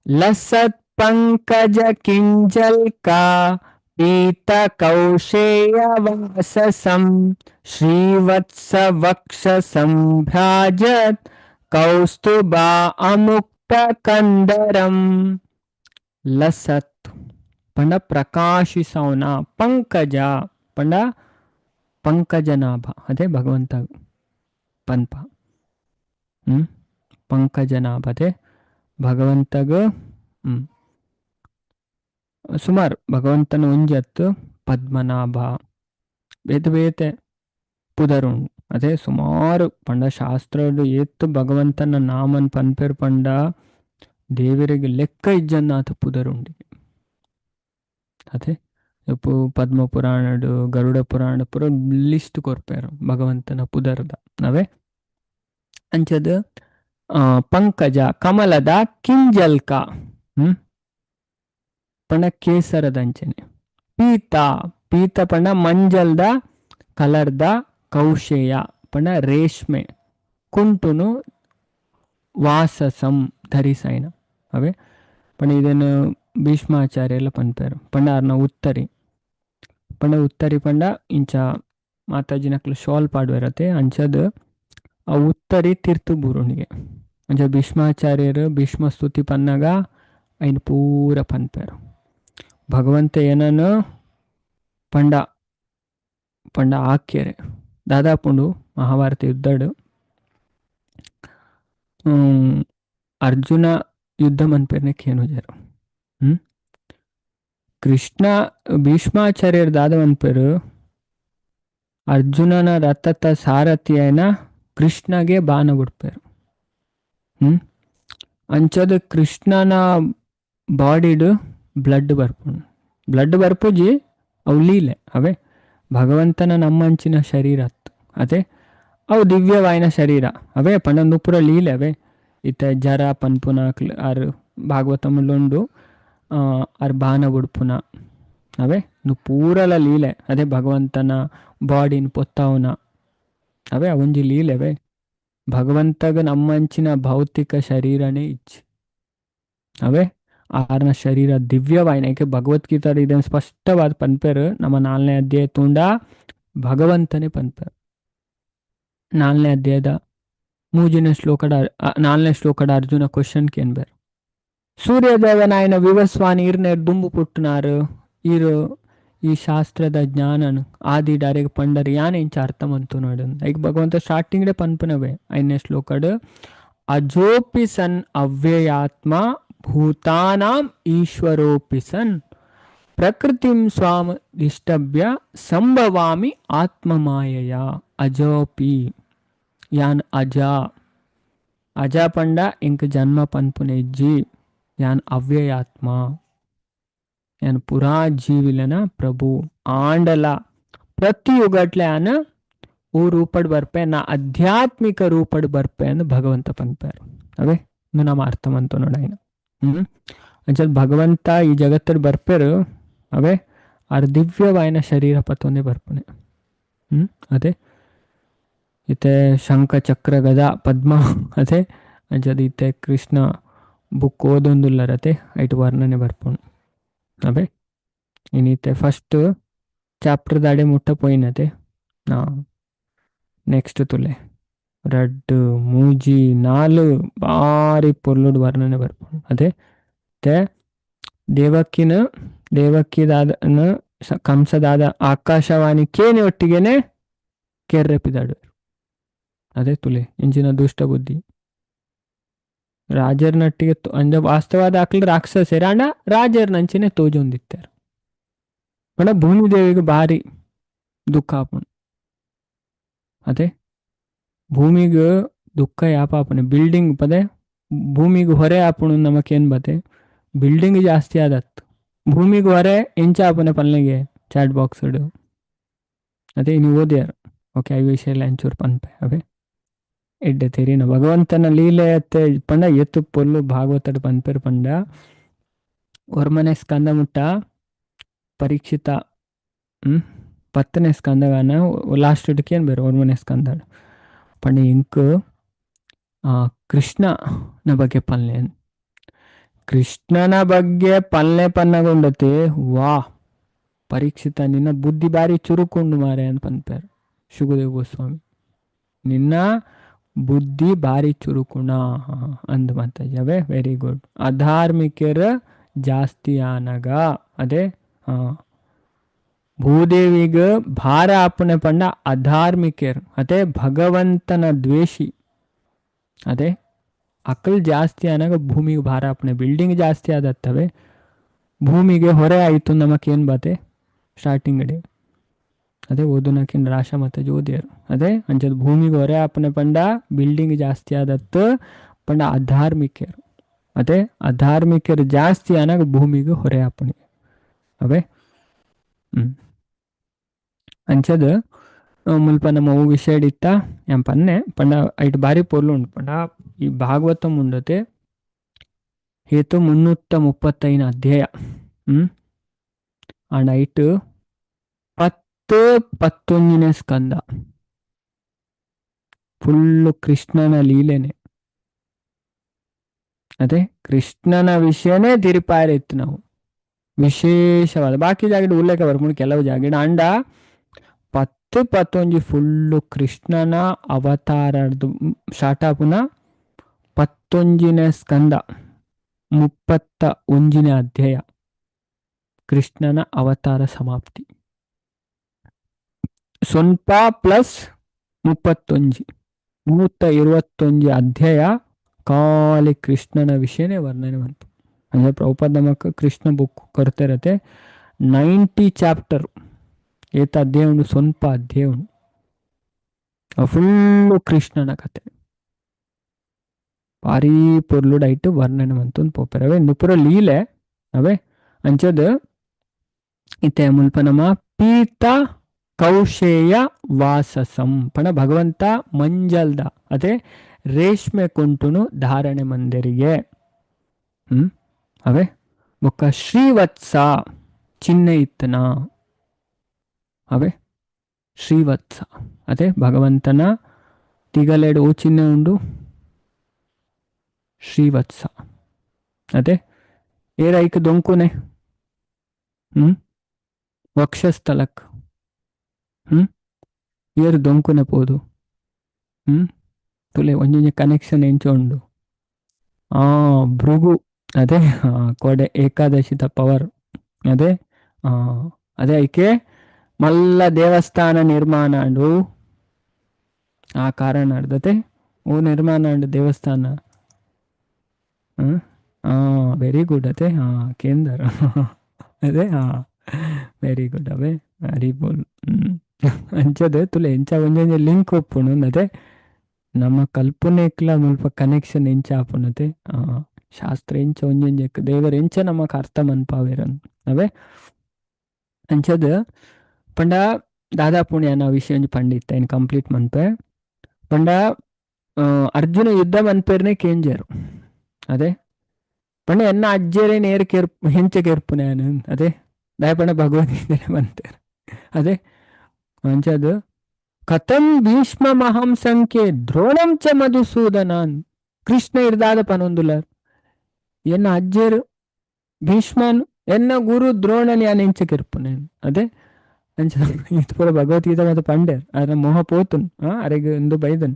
लसत् पंकज किंजल का पीत कौशेय वाससं श्रीवत्स वक्षसं भ्राजत् कौस्तुभा अमुक्त ಕಂದರಂ. ಲಸತ್ ಪಂಡ ಪ್ರಕಾಶಿಸೌನ, ಪಂಕಜ ಪಂಡ ಪಂಕಜನಾಭ ಅದೇ ಭಗವಂತ ಪನ್ಪ. ಪಂಕಜನಾಭ ಅದೇ ಭಗವಂತಗ ಸುಮಾರು ಭಗವಂತನ ಒಂಜತ್ತು ಪದ್ಮನಾಭ ಬೇತೆ ಬೇತೆ ಪುದರುಂಡು ಅದೇ ಸುಮಾರು ಪಂಡ ಶಾಸ್ತ್ರಡು ಏತ್ ಭಗವಂತನ ನಾಮನ್ ಪನ್ಪೆರ್ ಪಂಡ ದೇವರಿಗೆ ಲೆಕ್ಕ ಇಜ್ಜನ್ನಾತ ಪುದರುಂಡು. ಅದೇ ಇಪ್ಪು ಪದ್ಮ ಪುರಾಣಡು ಗರುಡ ಪುರಾಣ ಪೂರ ಲಿಸ್ಟ್ ಕೊರ್ಪೇರು ಭಗವಂತನ ಪುದರ್ದ ನಾವೇ. ಅಂಚದ ಪಂಕಜ ಕಮಲದ ಕಿಂಜಲ್ಕ ಪಂಡ ಕೇಸರದ ಅಂಚನೆ, ಪೀತ ಪೀತ ಪಂಡ ಮಂಜಲ್ದ ಕಲರ್ದ, ಕೌಶೇಯ ಪಂಡ ರೇಷ್ಮೆ ಕುಂಟುನು ವಾಸಸಂ ಧರಿಸೈನ ಅವೇ ಪಂಡ ಇದನ್ನು ಭೀಷ್ಮಾಚಾರ್ಯ ಎಲ್ಲ ಪನ್ಪೇರು ಪಂಡ ಅರ್ನ ಉತ್ತರಿ ಪಂಡ ಉತ್ತರಿ ಪಂಡ ಇಂಚ ಮಾತಾಜಿನಕ್ಲು ಶಾಲ್ ಪಾಡುವಿರತ್ತೆ ಅಂಚದ ಆ ಉತ್ತರಿ ತಿರ್ತು ಬೂರುಣಿಗೆ ಅಂಚ ಭೀಷ್ಮಾಚಾರ್ಯರು ಭೀಷ್ಮ ಸ್ತುತಿ ಪನ್ನಾಗ ಐನ್ ಪೂರ ಪನ್ಪೇರು. ಭಗವಂತ ಏನನು ಪಂಡ ಪಂಡ ಆಕ್ಯರೆ ದಾದಾಪುಂಡು ಮಹಾಭಾರತ ಯುದ್ಧಡು ಅರ್ಜುನ ಯುದ್ಧ ಮನ್ಪೇರ್ನೆ ಕೇನುಜರು. ಕೃಷ್ಣ ಭೀಷ್ಮಾಚಾರ್ಯರು ದಾದ ಮನ್ಪೇರು ಅರ್ಜುನನ ರಥದ ಸಾರಥಿಯನ ಕೃಷ್ಣಗೆ ಬಾಣ ಬಿಡ್ಪೇರು. ಅಂಚದ ಕೃಷ್ಣನ ಬಾಡಿಡು ಬ್ಲಡ್ ಬರ್ಪುಂಡು. ಬ್ಲಡ್ ಬರ್ಪುಜಿ ಅವು ಲೀಲೆ ಅವೇ ಭಗವಂತನ ನಮ್ಮಂಚಿನ ಶರೀರ ಅತ್ತು ಅದೇ ಅವು ದಿವ್ಯವಾಯಿನ ಶರೀರ ಅವೇ ಪಂಡೊಂದು ಪೂರ ಲೀಲೆ ಅವೇ. ಇತ್ತೆ ಜರ ಪನ್ಪುನ ಆರ್ ಭಾಗವತములుಂಡು ಆರ್ ಬಾಣ ಬುಡ್ಪುನ ಅವೇ ನು ಪೂರಲ ಲೀಲೆ ಅದೇ ಭಗವಂತನ ಬಾಡಿನ ಪೊತ್ತಾವುನ ಅವೇ ಅವೊಂಜಿ ಲೀಲೆವೇ. ಭಗವಂತಗ ನಮ್ಮಂಚಿನ ಭೌತಿಕ ಶರೀರನೇ ಇಚ್ಚಿ ಅವೇ ಆರ್ನ ಶರೀರ ದಿವ್ಯವಾಯಿನ. ಏಕೆ ಭಗವದ್ಗೀತಾ ಇದನ್ನು ಸ್ಪಷ್ಟವಾದ ಪನ್ಪೇರು ನಮ್ಮ 4ನೇ ಅಧ್ಯಾಯ ತುಂಡ ಭಗವಂತನೇ ಪನ್ಪೇರು. 4ನೇ ಅಧ್ಯಾಯದ 3ನೇ ಶ್ಲೋಕಡ 4ನೇ ಶ್ಲೋಕಡ ಅರ್ಜುನ ಕ್ವಶನ್ ಕೇನ್ಬೇರು. ಸೂರ್ಯದೇವನಾಯನ ವಿವಸ್ವಾನಿ ಇರ್ನೇರ್ ದುಂಬು ಪುಟ್ಟನಾರು ಈರು ಈ ಶಾಸ್ತ್ರದ ಜ್ಞಾನನು ಆದಿ ಡಾರೆಗ್ ಪಂಡರ್ ಯಾನ್ ಇಂಚ ಅರ್ಥ ಮಂತು ನೋಡು. ಈಗ ಭಗವಂತ ಸ್ಟಾರ್ಟಿಂಗ್ ಪನ್ಪುನವೇ 5ನೇ ಶ್ಲೋಕಡ್ ಅಜೋಪಿ ಸನ್ ಅವ್ಯಯಾತ್ಮ ಭೂತಾನಾಂ ಈಶ್ವರೋಪಿ ಸನ್ ಪ್ರಕೃತಿಂ ಸ್ವಾಮ ದಿಷ್ಟಭ್ಯ ಸಂಭವಾಮಿ ಆತ್ಮಮಾಯಯ. ಅಜೋಪಿ ಯಾನ್ ಅಜ ಅಜ ಪಂಡ ಇಂಕ್ ಜನ್ಮ ಪನ್ಪುನೆ ಇಜ್ಜಿ ಯಾನ್ ಅವ್ಯಯಾತ್ಮ ಯಾನ್ ಪುರಾ ಜೀವಿಲನ ಪ್ರಭು ಆಂಡಲ ಪ್ರತಿಯುಗಟ್ಲೆ ಯಾನ್ ಓ ರೂಪಡ್ ಬರ್ಪೆ ನಾ ಆಧ್ಯಾತ್ಮಿಕ ರೂಪಡ್ ಬರ್ಪೆ ಅಂದ್ ಭಗವಂತ ಪನ್ಪೇರು. ಅವೇ ನಮ್ಮ ಅರ್ಥ ಮಂತು ನೋಡಾಯ್ನ. ಅಂಚಲ್ ಭಗವಂತ ಈ ಜಗತ್ತಡ್ ಬರ್ಪೇರು ಅವೇ ಆರ್ ದಿವ್ಯವಾಯಿನ ಶರೀರ ಪತ್ತೊಂದೇ ಬರ್ಪುನೆ. ಅದೇ ಇತ್ತೆ ಶಂಖ ಚಕ್ರ ಗದ ಪದ್ಮ ಅದೇ ಅಂಚದ ಇತ್ತೆ ಕೃಷ್ಣ ಬುಕ್ ಓದೊಂದುಲ್ಲರತೆ ಐಟ್ ವರ್ಣನೆ ಬರ್ಪುನು. ಅವೇ ಇನ್ನಿತ್ತೆ ಫಸ್ಟ್ ಚಾಪ್ಟರ್ ದಾಡೆ ಮುಟ್ಟ ಪೋಯಿನತೆ. ನೆಕ್ಸ್ಟ್ ತುಲೆ 2 3 4 ಬಾರಿ ಪೊರ್ಲುಡು ವರ್ಣನೆ ಬರ್ಪುನು. ಅದೇ ಮತ್ತೆ ದೇವಕಿನ ದೇವಕಿದಾದನ ಕಂಸದಾದ ಆಕಾಶವಾಣಿ ಕೇನೆ ಒಟ್ಟಿಗೆನೆ ಕೆರ್ರೆಪಿದಾಡು. ಅದೇ ತುಲೆ ಇಂಚಿನ ದುಷ್ಟ ಬುದ್ಧಿ ರಾಜರ್ನಟ್ಟಿಗೆ ಅಂದ ವಾಸ್ತವಾದ ಆಕ್ಲು ರಾಕ್ಷಸೇರ ಅಂಡ ರಾಜರ್ನಂಚಿನೆ ತೋಜೊಂದಿತ್ತಾರೆ. ಪಂಡ ಭೂಮಿದೇವಿಗೆ ಭಾರಿ ದುಃಖ ಆಪುಂಡು. ಅದೇ ಭೂಮಿಗೆ ದುಃಖ ಯಾಪ ಆಪುಂಡು ಬಿಲ್ಡಿಂಗ್ ಪದೇ ಭೂಮಿಗೆ ಹೊರೆ ಆಪುಂಡು ನಮಕೇನ್ ಬತ್ತೆ ಬಿಲ್ಡಿಂಗ್ ಜಾಸ್ತಿ ಆದತ್ತು ಭೂಮಿಗೆ ಹೊರೆ ಎಂಚ ಆಪುನೆ ಪಲ್ಲೆಗೆ ಚಾಟ್ ಬಾಕ್ಸ್ ಅದೇ ನೀವು ಓದ್ಯಾರು. ಓಕೆ I ವಿಷಯ ಎಲ್ಲ ಅಂಚೂರು ಪನ್ಪೆ ಅವೇ ಎಡ್ಡೆ ತೆರಿನ ಭಗವಂತನ ಲೀಲೆ ಅತ್ತೆ ಪಂಡ ಎತ್ತು ಪೊಲ್ಲು ಭಾಗವತಡ್ ಪನ್ಪೆರ್ ಪಂಡ ಒರ್ಮನೆ ಸ್ಕಂದ ಮುಟ್ಟ ಪರೀಕ್ಷಿತ 10ನೇ ಸ್ಕಂದಗಾನ ಲಾಸ್ಟ್ ಏನ್ ಬೇರೆ ಒರ್ಮನೆ ಸ್ಕಂದ ಪಂಡ ಇಂಕ್ ಕೃಷ್ಣನ ಬಗ್ಗೆ ಪಲ್ಲೆ ಕೃಷ್ಣನ ಬಗ್ಗೆ ಪಲ್ಲೆ ಪನ್ನಗೊಂಡತೆ ವಾ ಪರೀಕ್ಷಿತ ನಿನ್ನ ಬುದ್ಧಿ ಬಾರಿ ಚುರುಕುಂಡು ಮಾರೆ ಅಂತ ಪನ್ಪೇರು ಶುಕದೇವ್ ಗೋಸ್ವಾಮಿ. ನಿನ್ನ ಬುದ್ಧಿ ಬಾರಿ ಚುರುಕುಣ ಅಂದ್ ಮಾತಾಜಿ. ಅವೇ ವೆರಿ ಗುಡ್. ಅಧಾರ್ಮಿಕರ ಜಾಸ್ತಿ ಆನಗ ಅದೇ ಭೂದೇವಿಗೆ ಭಾರ ಆಪುನೆ ಪಂಡ ಅಧಾರ್ಮಿಕರ್ ಅದೇ ಭಗವಂತನ ದ್ವೇಷಿ ಅದೇ ಅಕಲ್ ಜಾಸ್ತಿ ಆನಾಗ ಭೂಮಿಗೆ ಭಾರ ಆಪುನೆ ಬಿಲ್ಡಿಂಗ್ ಜಾಸ್ತಿ ಆದತ್ತವೆ ಭೂಮಿಗೆ ಹೊರೆ ಆಯಿತು ನಮಕೇನು ಬಾತೆ ಸ್ಟಾರ್ಟಿಂಗ್ ಅಡೆ ಅದೇ ಓದುನಕಿನ್ ರಾಶ ಮತ್ತೆ ಓದಿಯರು. ಅದೇ ಅಂಚದ ಭೂಮಿಗೆ ಹೊರೆ ಆಪನೆ ಪಂಡ ಬಿಲ್ಡಿಂಗ್ ಜಾಸ್ತಿ ಆದತ್ತು ಪಂಡ ಅಧಾರ್ಮಿಕರು ಅದೇ ಅಧಾರ್ಮಿಕರು ಜಾಸ್ತಿ ಆನಾಗ ಭೂಮಿಗೆ ಹೊರೆ ಆಪಣೆ ಅವೇ. ಅಂಚದ ಮುಲ್ಪ ನಮ್ಮ ಅವು ವಿಷಯ ಇತ್ತ ಎಂ ಪನ್ನೆ ಪಂಡ ಐಟ್ ಬಾರಿ ಪೊರ್ಲು ಉಂಡು ಪಂಡ ಈ ಭಾಗವತಂ ಉಂಡತೆ ಹೇತು 335 ಅಧ್ಯಾಯ. ಅಂಡ್ ಐಟ್ 10 11ನೇ ಸ್ಕಂದ ಫುಲ್ಲು ಕೃಷ್ಣನ ಲೀಲೆನೆ. ಅದೇ ಕೃಷ್ಣನ ವಿಷಯನೇ ತಿರುಪಾರಿತ್ತು ನಾವು ವಿಶೇಷವಾದ ಬಾಕಿ ಜಾಗಡ್ ಉಲ್ಲೇಖ ಬರ್ಕೊಂಡು ಕೆಲವು ಜಾಗಡ್ ಅಂಡ 10 11 ಫುಲ್ಲು ಕೃಷ್ಣನ ಅವತಾರದ್ದು ಶಾಟಾಪುನ ಪತ್ತೊಂಜಿನ ಸ್ಕಂದ 31ನೇ ಅಧ್ಯಾಯ ಕೃಷ್ಣನ ಅವತಾರ ಸಮಾಪ್ತಿ. ಸೊನ್ಪ ಪ್ಲಸ್ 31 121 ಅಧ್ಯಾಯ ಖಾಲಿ ಕೃಷ್ಣನ ವಿಷಯನೇ ವರ್ಣನೆ ಬಂತು. ಅಂದರೆ ಪ್ರಭುಪಾದ ನಮಕ್ ಕೃಷ್ಣ ಬುಕ್ ಕೊಡ್ತಿರತ್ತೆ 90 ಚಾಪ್ಟರ್ ಏತ ಅಧ್ಯಾಯ ಉಂಡು, ಸ್ವಲ್ಪ ಅಧ್ಯಾಯ ಉಂಡು, ಫುಲ್ಲು ಕೃಷ್ಣನ ಕತೆ ಭಾರಿ ಪೊರ್ಲುಡ್ ಐಟ್ ವರ್ಣನೆ ಮಂತೊಂದು ಪೋಪೆರ್. ಅವೇ ಇಂದು ಪೂರ ಲೀಲೆ. ಅವೇ ಅಂಚದ ಇತ್ತೆ ಮುಲ್ಪ ನಮ ಪೀತ ಕೌಶೇಯ ವಾಸಸಂ ಪಣ ಭಗವಂತ ಮಂಜಲ್ದ ಅದೇ ರೇಷ್ಮೆ ಕುಂಟುನು ಧಾರಣೆ ಮಂದಿರಿಗೆ. ಅವೇ ಬೊಕ್ಕ ಶ್ರೀವತ್ಸ ಚಿಹ್ನೆ ಇತ್ತನ. ಅವೇ ಶ್ರೀವತ್ಸ ಅದೇ ಭಗವಂತನ ತಿಗಲೆಡು ಓ ಚಿಹ್ನೆ ಉಂಡು ಶ್ರೀವತ್ಸ. ಅದೇ ಏರೈಕ್ ದೊಂಕುನೆ ವಕ್ಷಸ್ಥಲಕ್ ಏರು ದೊಂಕುನೆ ಪೋದು ತುಲೆ ಒಂಜೊಂಜಿ ಕನೆಕ್ಷನ್ ಎಂಚ ಉಂಡು. ಆ ಭೃಗು ಅದೇ ಕೋಡೆ ಏಕಾದಶಿದ ಪವರ್ ಅದೇ ಅದೇ ಐಕೆ ಮಲ್ಲ ದೇವಸ್ಥಾನ ನಿರ್ಮಾಣ ಅಂಡು ಆ ಕಾರಣ ಅಡ್ದತೆ ಓ ನಿರ್ಮಾಣ ಅಂಡು ದೇವಸ್ಥಾನ. ವೆರಿ ಗುಡ್ ಅದೇ ಕೇಂದ್ರ ಅದೇ ವೆರಿ ಗುಡ್ ಅವೇ ಹರಿ ಬೋಲ್. ಅಂಚದೆ ತುಲೆ ಎಂಚ ಒಂಜೊಂಜಿ ಲಿಂಕ್ ಒಪ್ಪುಂಡು ಅದೇ ನಮ್ಮ ಕಲ್ಪನೆಕ್ಲ ಮುಲ್ಪ ಕನೆಕ್ಷನ್ ಎಂಚ ಆಪುನತೆ ಶಾಸ್ತ್ರ ಎಂಚ ಒಂಜೊಂಜಿ ದೇವರ ಎಂಚ ನಮಕ್ ಅರ್ಥ ಮನ್ಪಾವೇರನ್. ಅವೇ ಅಂಚದ ಪಂಡ ದಾದಾ ಪುಣ್ಯನ ವಿಷಯ ಒಂಜಿ ಪಂಡಿತ್ತ ಇನ್ ಕಂಪ್ಲೀಟ್ ಮನ್ಪೆ. ಪಂಡ ಅರ್ಜುನ ಯುದ್ಧ ಮನ್ಪೇರ್ನೆ ಕೇಂಜರು ಅದೇ ಪಂಡ ಎನ್ನ ಅಜ್ಜರೇ ನೇರ ಕೇರ್ ಹೆಂಚ ಕೇರ್ಪುನೆ ಅದೇ ದಾಯ ಪಂಡ ಭಗವದ್ಗೀತೆ ಬಂತೇರು ಅದೇ ಅಂಚದು ಕಥಂ ಭೀಷ್ಮ ಮಹಂ ಸಂಖ್ಯೆ ದ್ರೋಣಂ ಚ ಮಧುಸೂದನಾನ್ ಕೃಷ್ಣ ಇರ್ದಾದ ಪನೊಂದುಲ ಎನ್ನ ಅಜ್ಜರು ಭೀಷ್ಮನ್ ಎನ್ನ ಗುರು ದ್ರೋಣನ್ ಯಾನ್ ಎಂಚ ಕೆರ್ಪುನೆ ಅದೇ ಅಂಚ ಇದು ಪೂರ ಭಗವದ್ಗೀತೆ ಮತ್ತೆ ಪಂಡೇರ್ ಅದ್ರ ಮೋಹ ಪೋತುನ್ ಅರೆಗ್ ಇಂದು ಬೈದನ್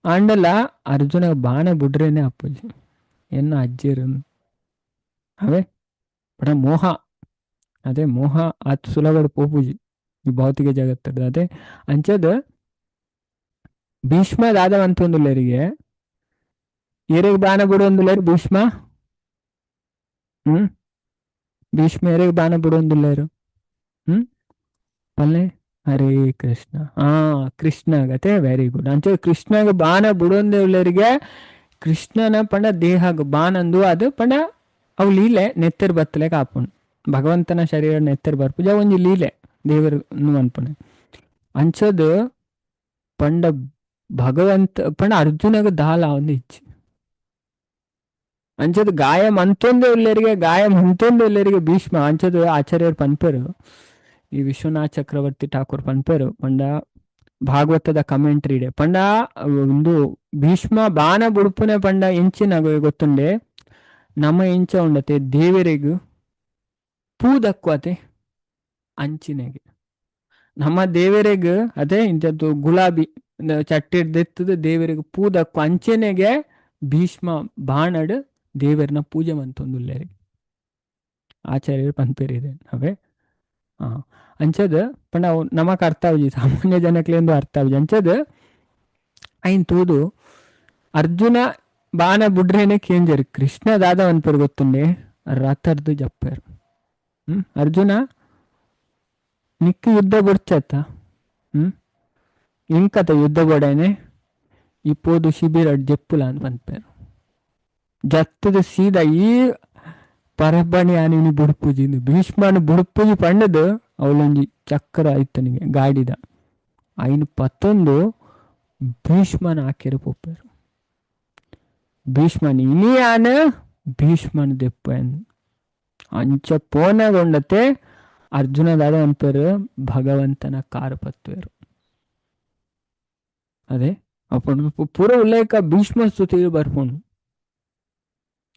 ಆಂಡಲ ಅರ್ಜುನ ಬಾಣ ಬುಡ್ರೇನೆ ಅಪ್ಪುಜಿ ಎನ್ನ ಅಜ್ಜರು ಅವೇ ಬಡ ಮೋಹ ಅದೇ ಮೋಹ ಆತ್ ಸುಲಭಡ್ ಪೋಪುಜಿ ಈ ಭೌತಿಕ ಜಗತ್ತದ ಅದೇ ಅಂಚದ ಭೀಷ್ಮ ದಾದವಂತೊಂದುಲ್ಲೆರಿಗೆ ಏರೆಗ್ ಬಾಣ ಬಿಡೊಂದುಲ್ಲೆರ್ ಭೀಷ್ಮ ಭೀಷ್ಮ ಏರೆಗ್ ಬಾಣ ಬಿಡೊಂದುಲ್ಲೆರ್ ಪಲ್ಲೆ ಹರೇ ಕೃಷ್ಣ ಆ ಕೃಷ್ಣಗತೆ ವೆರಿ ಗುಡ್. ಅಂಚ ಕೃಷ್ಣಗ ಬಾಣ ಬಿಡೊಂದುಲ್ಲೆರಿಗೆ ಕೃಷ್ಣನ ಪಂಡ ದೇಹಗ್ ಬಾಣಂದು ಅದು ಪಂಡ ಅವು ಲೀಲೆ ನೆತ್ತರ್ ಬತ್ತಲೆ ಕಾಪುಂಡು ಭಗವಂತನ ಶರೀರ ನೆತ್ತರ್ ಬರ್ಪುಜ ಒಂಜಿ ಲೀಲೆ ದೇವರು ಅನ್ಪುಣೆ. ಅಂಚದ ಪಂಡ ಭಗವಂತ ಪಂಡ ಅರ್ಜುನಗ ದಾಲ ಒಂದು ಇಚ್ಛೆ ಅಂಚದ ಗಾಯ ಮಂತೊಂದೇ ಉಲ್ಲೇರಿಗೆ ಗಾಯ ಮಂತೊಂದೇ ಉಲ್ಲೇರಿಗೆ ಭೀಷ್ಮ ಅಂಚದ ಆಚಾರ್ಯರು ಪನ್ಪೆರು ಈ ವಿಶ್ವನಾಥ್ ಚಕ್ರವರ್ತಿ ಠಾಕೂರ್ ಪನ್ಪೆರು ಪಂಡ ಭಾಗವತದ ಕಮೆಂಟ್ರಿ ಇದೆ ಪಂಡ ಒಂದು ಭೀಷ್ಮ ಬಾಣ ಬುಡುಪುನೆ ಪಂಡ ಎಂಚಿನ ಗೊತ್ತುಂಡೆ ನಮ್ಮ ಎಂಚ ಉಂಡತೆ ದೇವರಿಗೂ ಪೂದಕ್ವತೆ ಅಂಚಿನೆಗೆ ನಮ್ಮ ದೇವರಿಗ ಅದೇ ಇಂಥದ್ದು ಗುಲಾಬಿ ಚಟ್ಟಿ ದೆತ್ತದ ದೇವರಿಗೆ ಪೂದಕ್ಕು ಅಂಚೆನೆಗೆ ಭೀಷ್ಮ ಬಾಣಡ್ ದೇವರನ್ನ ಪೂಜೆ ಮಂತೊಂದುಲ್ಲೇರಿ ಆಚಾರ್ಯರು ಪನ್ಪೇರಿದೆ ಅವೇ ಅಂಚದ ಪಂಡ ಅವು ನಮಕ್ ಅರ್ಥ ಆವುಜಿ ಸಾಮಾನ್ಯ ಜನಕ್ಲೆಂದು ಅರ್ಥ ಆವುಜಿ. ಅಂಚದ ಐನ್ ತೂದು ಅರ್ಜುನ ಬಾಣ ಬುಡ್ರೇನೆ ಕೇಂಜರ್ ಕೃಷ್ಣ ದಾದ ಅನ್ಪೇರು ಗೊತ್ತುಂಡೆ ರಥರ್ದು ಜಪ್ಪೇರು. ಅರ್ಜುನ ನಿಕ್ಕು ಯುದ್ಧ ಬುಡ್ಚತ್ತ ಇಂಕತ ಯುದ್ಧ ಗೋಡನೆ ಈ ಪೋದು ಶಿಬಿರ ಜಪ್ಪುಲ ಅಂತ ಪನ್ಪೇರು ಜತ್ತದ ಸೀದಾ ಈ ಪರಬಣಿ ಆನಿನಿ ಬುಡ್ಪುಜಿ ಭೀಷ್ಮನ ಬುಡ್ಪುಜಿ ಪಂಡದು ಅವಳೊಂಜಿ ಚಕ್ರ ಇತ್ತನಿಗೆ ಗಾಡಿದ ಐನು ಪತ್ತೊಂದು ಭೀಷ್ಮನ ಹಾಕಿರು ಪೋಪೇರು ಭೀಷ್ಮನ್ ಇನಿಯಾನ ಭೀಷ್ಮನ ದೆಪ್ಪನ್ ಅಂಚ ಪೋನಗೊಂಡತೆ ಅರ್ಜುನ ದಾದ ಅನ್ಪೇರು ಭಗವಂತನ ಕಾರು ಪತ್ತುವೇರು. ಅದೇ ಅಪ್ಪು ಪೂರ ಉಲ್ಲೇಖ ಭೀಷ್ಮ ಸ್ತುತಿ ಬರ್ಪುಂಡು.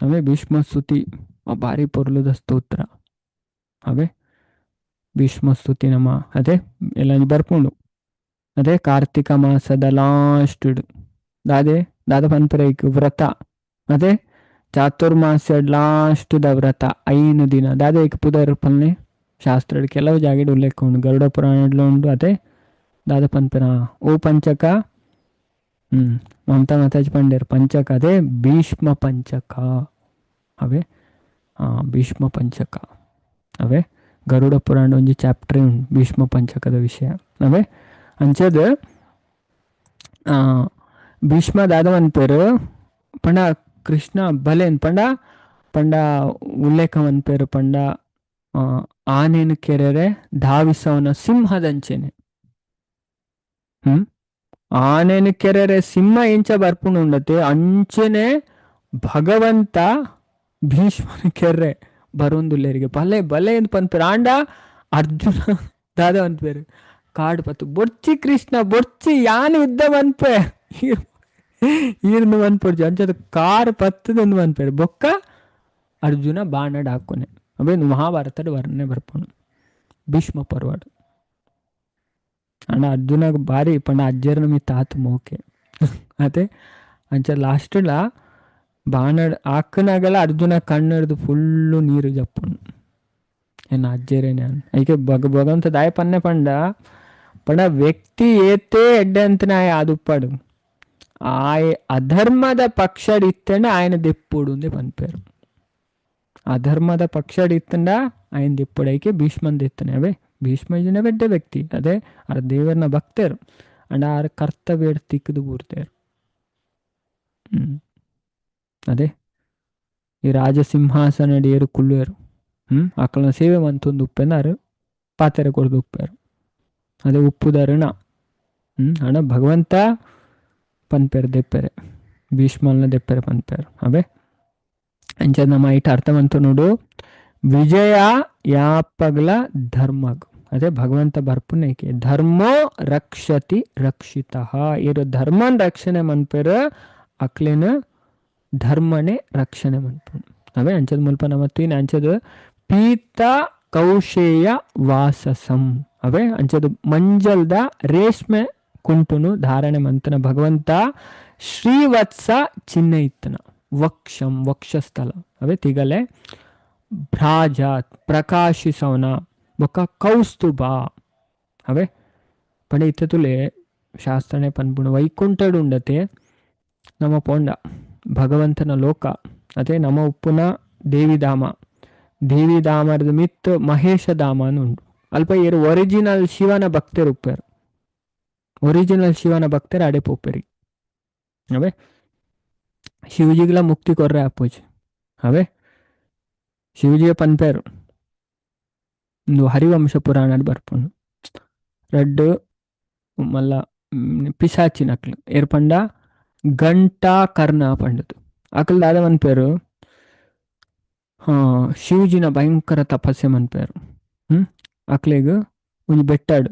ಅವೇ ಭೀಷ್ಮ ಸ್ತುತಿ ಭಾರಿ ಪೊರ್ಲುದ ಸ್ತೋತ್ರ. ಅವೇ ಭೀಷ್ಮ ಸ್ತುತಿ ನಮ್ಮ ಅದೇ ಎಲ್ಲ ಬರ್ಪುಂಡು. ಅದೇ ಕಾರ್ತಿಕ ಮಾಸದ ಲಾಸ್ಟ್ ದಾದೆ ದಾದ ಪನ್ಪೆರ್ ವ್ರತ ಅದೇ ಚಾತುರ್ಮಾಸ್ಯ ಲಾಸ್ಟ್ ದ ವ್ರತ 5 ದಿನ ದಾದ ಐಕ್ ಪುದರ್ ಪನ್ಲೆ ಶಾಸ್ತ್ರ ಕೆಲವು ಜಾಗೆಡ್ ಉಲ್ಲೇಖ ಉಂಡು ಗರುಡ ಪುರಾಣಡ್ಲ ಉಂಡು ಅದೇ ದಾದ ಪನ್ಪೆರ ಓ ಪಂಚಕ ಮಮತಾ ಮಾತಾಜಿ ಪಂಡೇರ್ ಪಂಚಕ ಅದೇ ಭೀಷ್ಮ ಪಂಚಕ ಅವೇ ಭೀಷ್ಮ ಪಂಚಕ ಅವೇ ಗರುಡ ಪುರಾಣ ಒಂಜಿ ಚಾಪ್ಟರ್ ಉಂಡು ಭೀಷ್ಮ ಪಂಚಕದ ವಿಷಯ ಅವೇ ಅಂಚದ ಭೀಷ್ಮ ದಾದ ಪನ್ಪೆರ್ ಪಂಡ ಕೃಷ್ಣ ಬಲೇನ್ ಪಂಡ ಪಂಡ ಉಲ್ಲೇಖ ಮನ್ಪೆರ್ ಪಂಡ ಆನೆನ್ ಕೆರೆರೆ ಧಾವಿಸವನ ಸಿಂಹದಂಚೆನೆ ಆನೆನ್ ಕೆರೆರೆ ಸಿಂಹ ಎಂಚ ಬರ್ಪುಂಡು ಉಂಡತೆ ಅಂಚೆನೆ ಭಗವಂತ ಭೀಷ್ಮನ ಕೆರ್ರೆ ಬರೊಂದುಲ್ಲೆರಿಗೆ ಬಲೆ ಬಲೆ ಎಂದು ಪನ್ಪೆರ್ ಆಂಡ ಅರ್ಜುನ ದಾದ ಪನ್ಪೆರ್ ಕಾಡು ಪತ್ತು ಬೊರ್ಚಿ ಕೃಷ್ಣ ಬೊರ್ಚಿ ಯಾನ್ ಯುದ್ಧ ಮನ್ಪೆ ಈರ್ನು ಮನ್ಪೊಡ್ಚಿ ಅಂಚದ ಕಾರ್ ಪತ್ತದೊಂದು ಮನ್ಪೆರ್ ಬೊಕ್ಕ ಅರ್ಜುನ ಬಾಣಡ್ ಹಾಕೊನೆ ಅವೇ ಮಹಾಭಾರತದ ವರ್ಣನೆ ಬರ್ಪುಂಡು ಭೀಷ್ಮ ಪರ್ವಡ್ ಅಂಡ ಅರ್ಜುನಗ್ ಬಾರಿ ಪಂಡ ಅಜ್ಜೆರ್ನ ಮಿತ್ತ್ ಆತ್ ಮೋಕೆ ಅತೆ ಅಂಚ ಲಾಸ್ಟ್ಲ ಬಾಣಡ್ ಆಕ್ಕನಾಗಲ ಅರ್ಜುನ ಕಣ್ಣಡ್ದು ಫುಲ್ಲು ನೀರು ಜಪ್ಪುಂಡು ಎನ್ನ ಅಜ್ಜೆರೇನೆ ಐಕೆ ಭಗವಂತ ದಾಯ ಪನ್ನೆ ಪಂಡ ಪಂಡ ವ್ಯಕ್ತಿ ಏತೇ ಎಡ್ಡೆ ಅಂತನಾಯ ಆದುಪ್ಪಡು ಆಯ್ ಅಧರ್ಮದ ಪಕ್ಷಡ್ ಇತ್ತಂಡ ఆయన ದೆಪ್ಪುಡು ಅಂದೆ ಪನ್ಪೆರ್ ಅಧರ್ಮದ ಪಕ್ಷಡ್ ಇತ್ತಂಡ ఆయన ದೆಪ್ಪುಡು ಐಕೆ ಭೀಷ್ಮನ್ ದೆತ್ತನೆ ಅವೇ ಭೀಷ್ಮ ಇಜಿನ ಬೆಡ್ಡೆ ವ್ಯಕ್ತಿ ಅದೇ ಆರ್ ದೇವರ್ನ ಭಕ್ತರು ಅಂಡ ಆರ್ ಕರ್ತವ್ಯ ತಿಕ್ಕದು ಬೂರ್ತೇರು ಅದೇ ಈ ರಾಜಸಿಂಹಾಸನ ಏರು ಕುಳ್ಳುವೆರು ಅಕ್ಕನ ಸೇವೆ ಮಂತೊಂದು ಉಪ್ಪೆಂದ ಆರು ಪಾತೆರೆ ಕೊರ್ದು ಉಪ್ಪೇರು ಅದೇ ಉಪ್ಪುದ ಋಣ ಅಣ್ಣ ಭಗವಂತ ಪನ್ಪೆರ್ ದೆಪ್ಪೆರೆ ಭೀಷ್ಮಲ್ನ ದೆಪ್ಪೆರೆ ಪನ್ಪೆರ್ ಅವೇ ಅಂಚ ನಮ್ಮ ಐಟ್ ಅರ್ಥ ಮಂತು ನೋಡು ವಿಜಯ ಯಾಪಗ್ಲ ಧರ್ಮಗ್ ಅದೇ ಭಗವಂತ ಬರ್ಪುನೇಕೆ ಧರ್ಮೋ ರಕ್ಷತಿ ರಕ್ಷಿತಃ ಇರು ಧರ್ಮನ್ ರಕ್ಷಣೆ ಮನ್ಪೆರ್ ಅಕ್ಲೇನ ಧರ್ಮನೇ ರಕ್ಷಣೆ ಮನ್ಪುಂಡು ಅವೇ ಅಂಚದ ಮುಲ್ಪ ನಮ್ಮ ತೀನ್ ಅಂಚದ ಪೀತ ಕೌಶೇಯ ವಾಸಸಂ ಅವೇ ಅಂಚದ ಮಂಜಲ್ದ ರೇಷ್ಮೆ ಕುಂಟುನು ಧಾರಣೆ ಮಂತನ ಭಗವಂತ ಶ್ರೀವತ್ಸ ಚಿಹ್ನೆ ಇತ್ತನ ವಕ್ಷಂ ವಕ್ಷಸ್ಥಲ ಅವೇ ತಿಗಲೆ ಭ್ರಾಜ ಪ್ರಕಾಶಿಸವನ ಬೊಕ್ಕ ಕೌಸ್ತುಭ ಅವೇ ಪಂಡ ಇತ್ತತುಲೆ ಶಾಸ್ತ್ರನೇ ಪನ್ಪುಂಡು ವೈಕುಂಠಡುಂಡತೆ ನಮ್ಮ ಪೋಂಡ ಭಗವಂತನ ಲೋಕ ಅದೇ ನಮ್ಮ ಉಪ್ಪುನ ದೇವಿಧಾಮ ದೇವಿಧಾಮದ ಮಿತ್ ಮಹೇಶ ಧಾಮ ಉಂಟು ಅಲ್ಪ ಏರು ಒರಿಜಿನಲ್ ಶಿವನ ಭಕ್ತರು ಉಪ್ಪೇರು ಒರಿಜಿನಲ್ ಶಿವನ ಭಕ್ತರು ಅಡೆ ಪೋಪೆರಿ ಅವೇ ಶಿವಜಿಗ್ಲ ಮುಕ್ತಿ ಕೊರ್ರೆ ಅಪ್ಪೋಜಿ ಅವೇ ಶಿವಜಿಯ ಪನ್ಪೇರು ಇಂದು ಹರಿವಂಶ ಪುರಾಣ ಬರ್ಪುಂಡು ರಡ್ಡು ಮಲ್ಲ ಪಿಶಾಚಿನಕ್ಲು ಏರ್ ಪಂಡ ಗಂಟಾ ಕರ್ಣ ಪಂಡದು ಅಕಲ್ ದಾದ ಮನ್ಪೇರು ಶಿವಜಿನ ಭಯಂಕರ ತಪಸ್ಸೆ ಮನ್ಪೇರು ಅಕ್ಲೆಗ್ ಒಂಜಿ ಬೆಟ್ಟಾಡು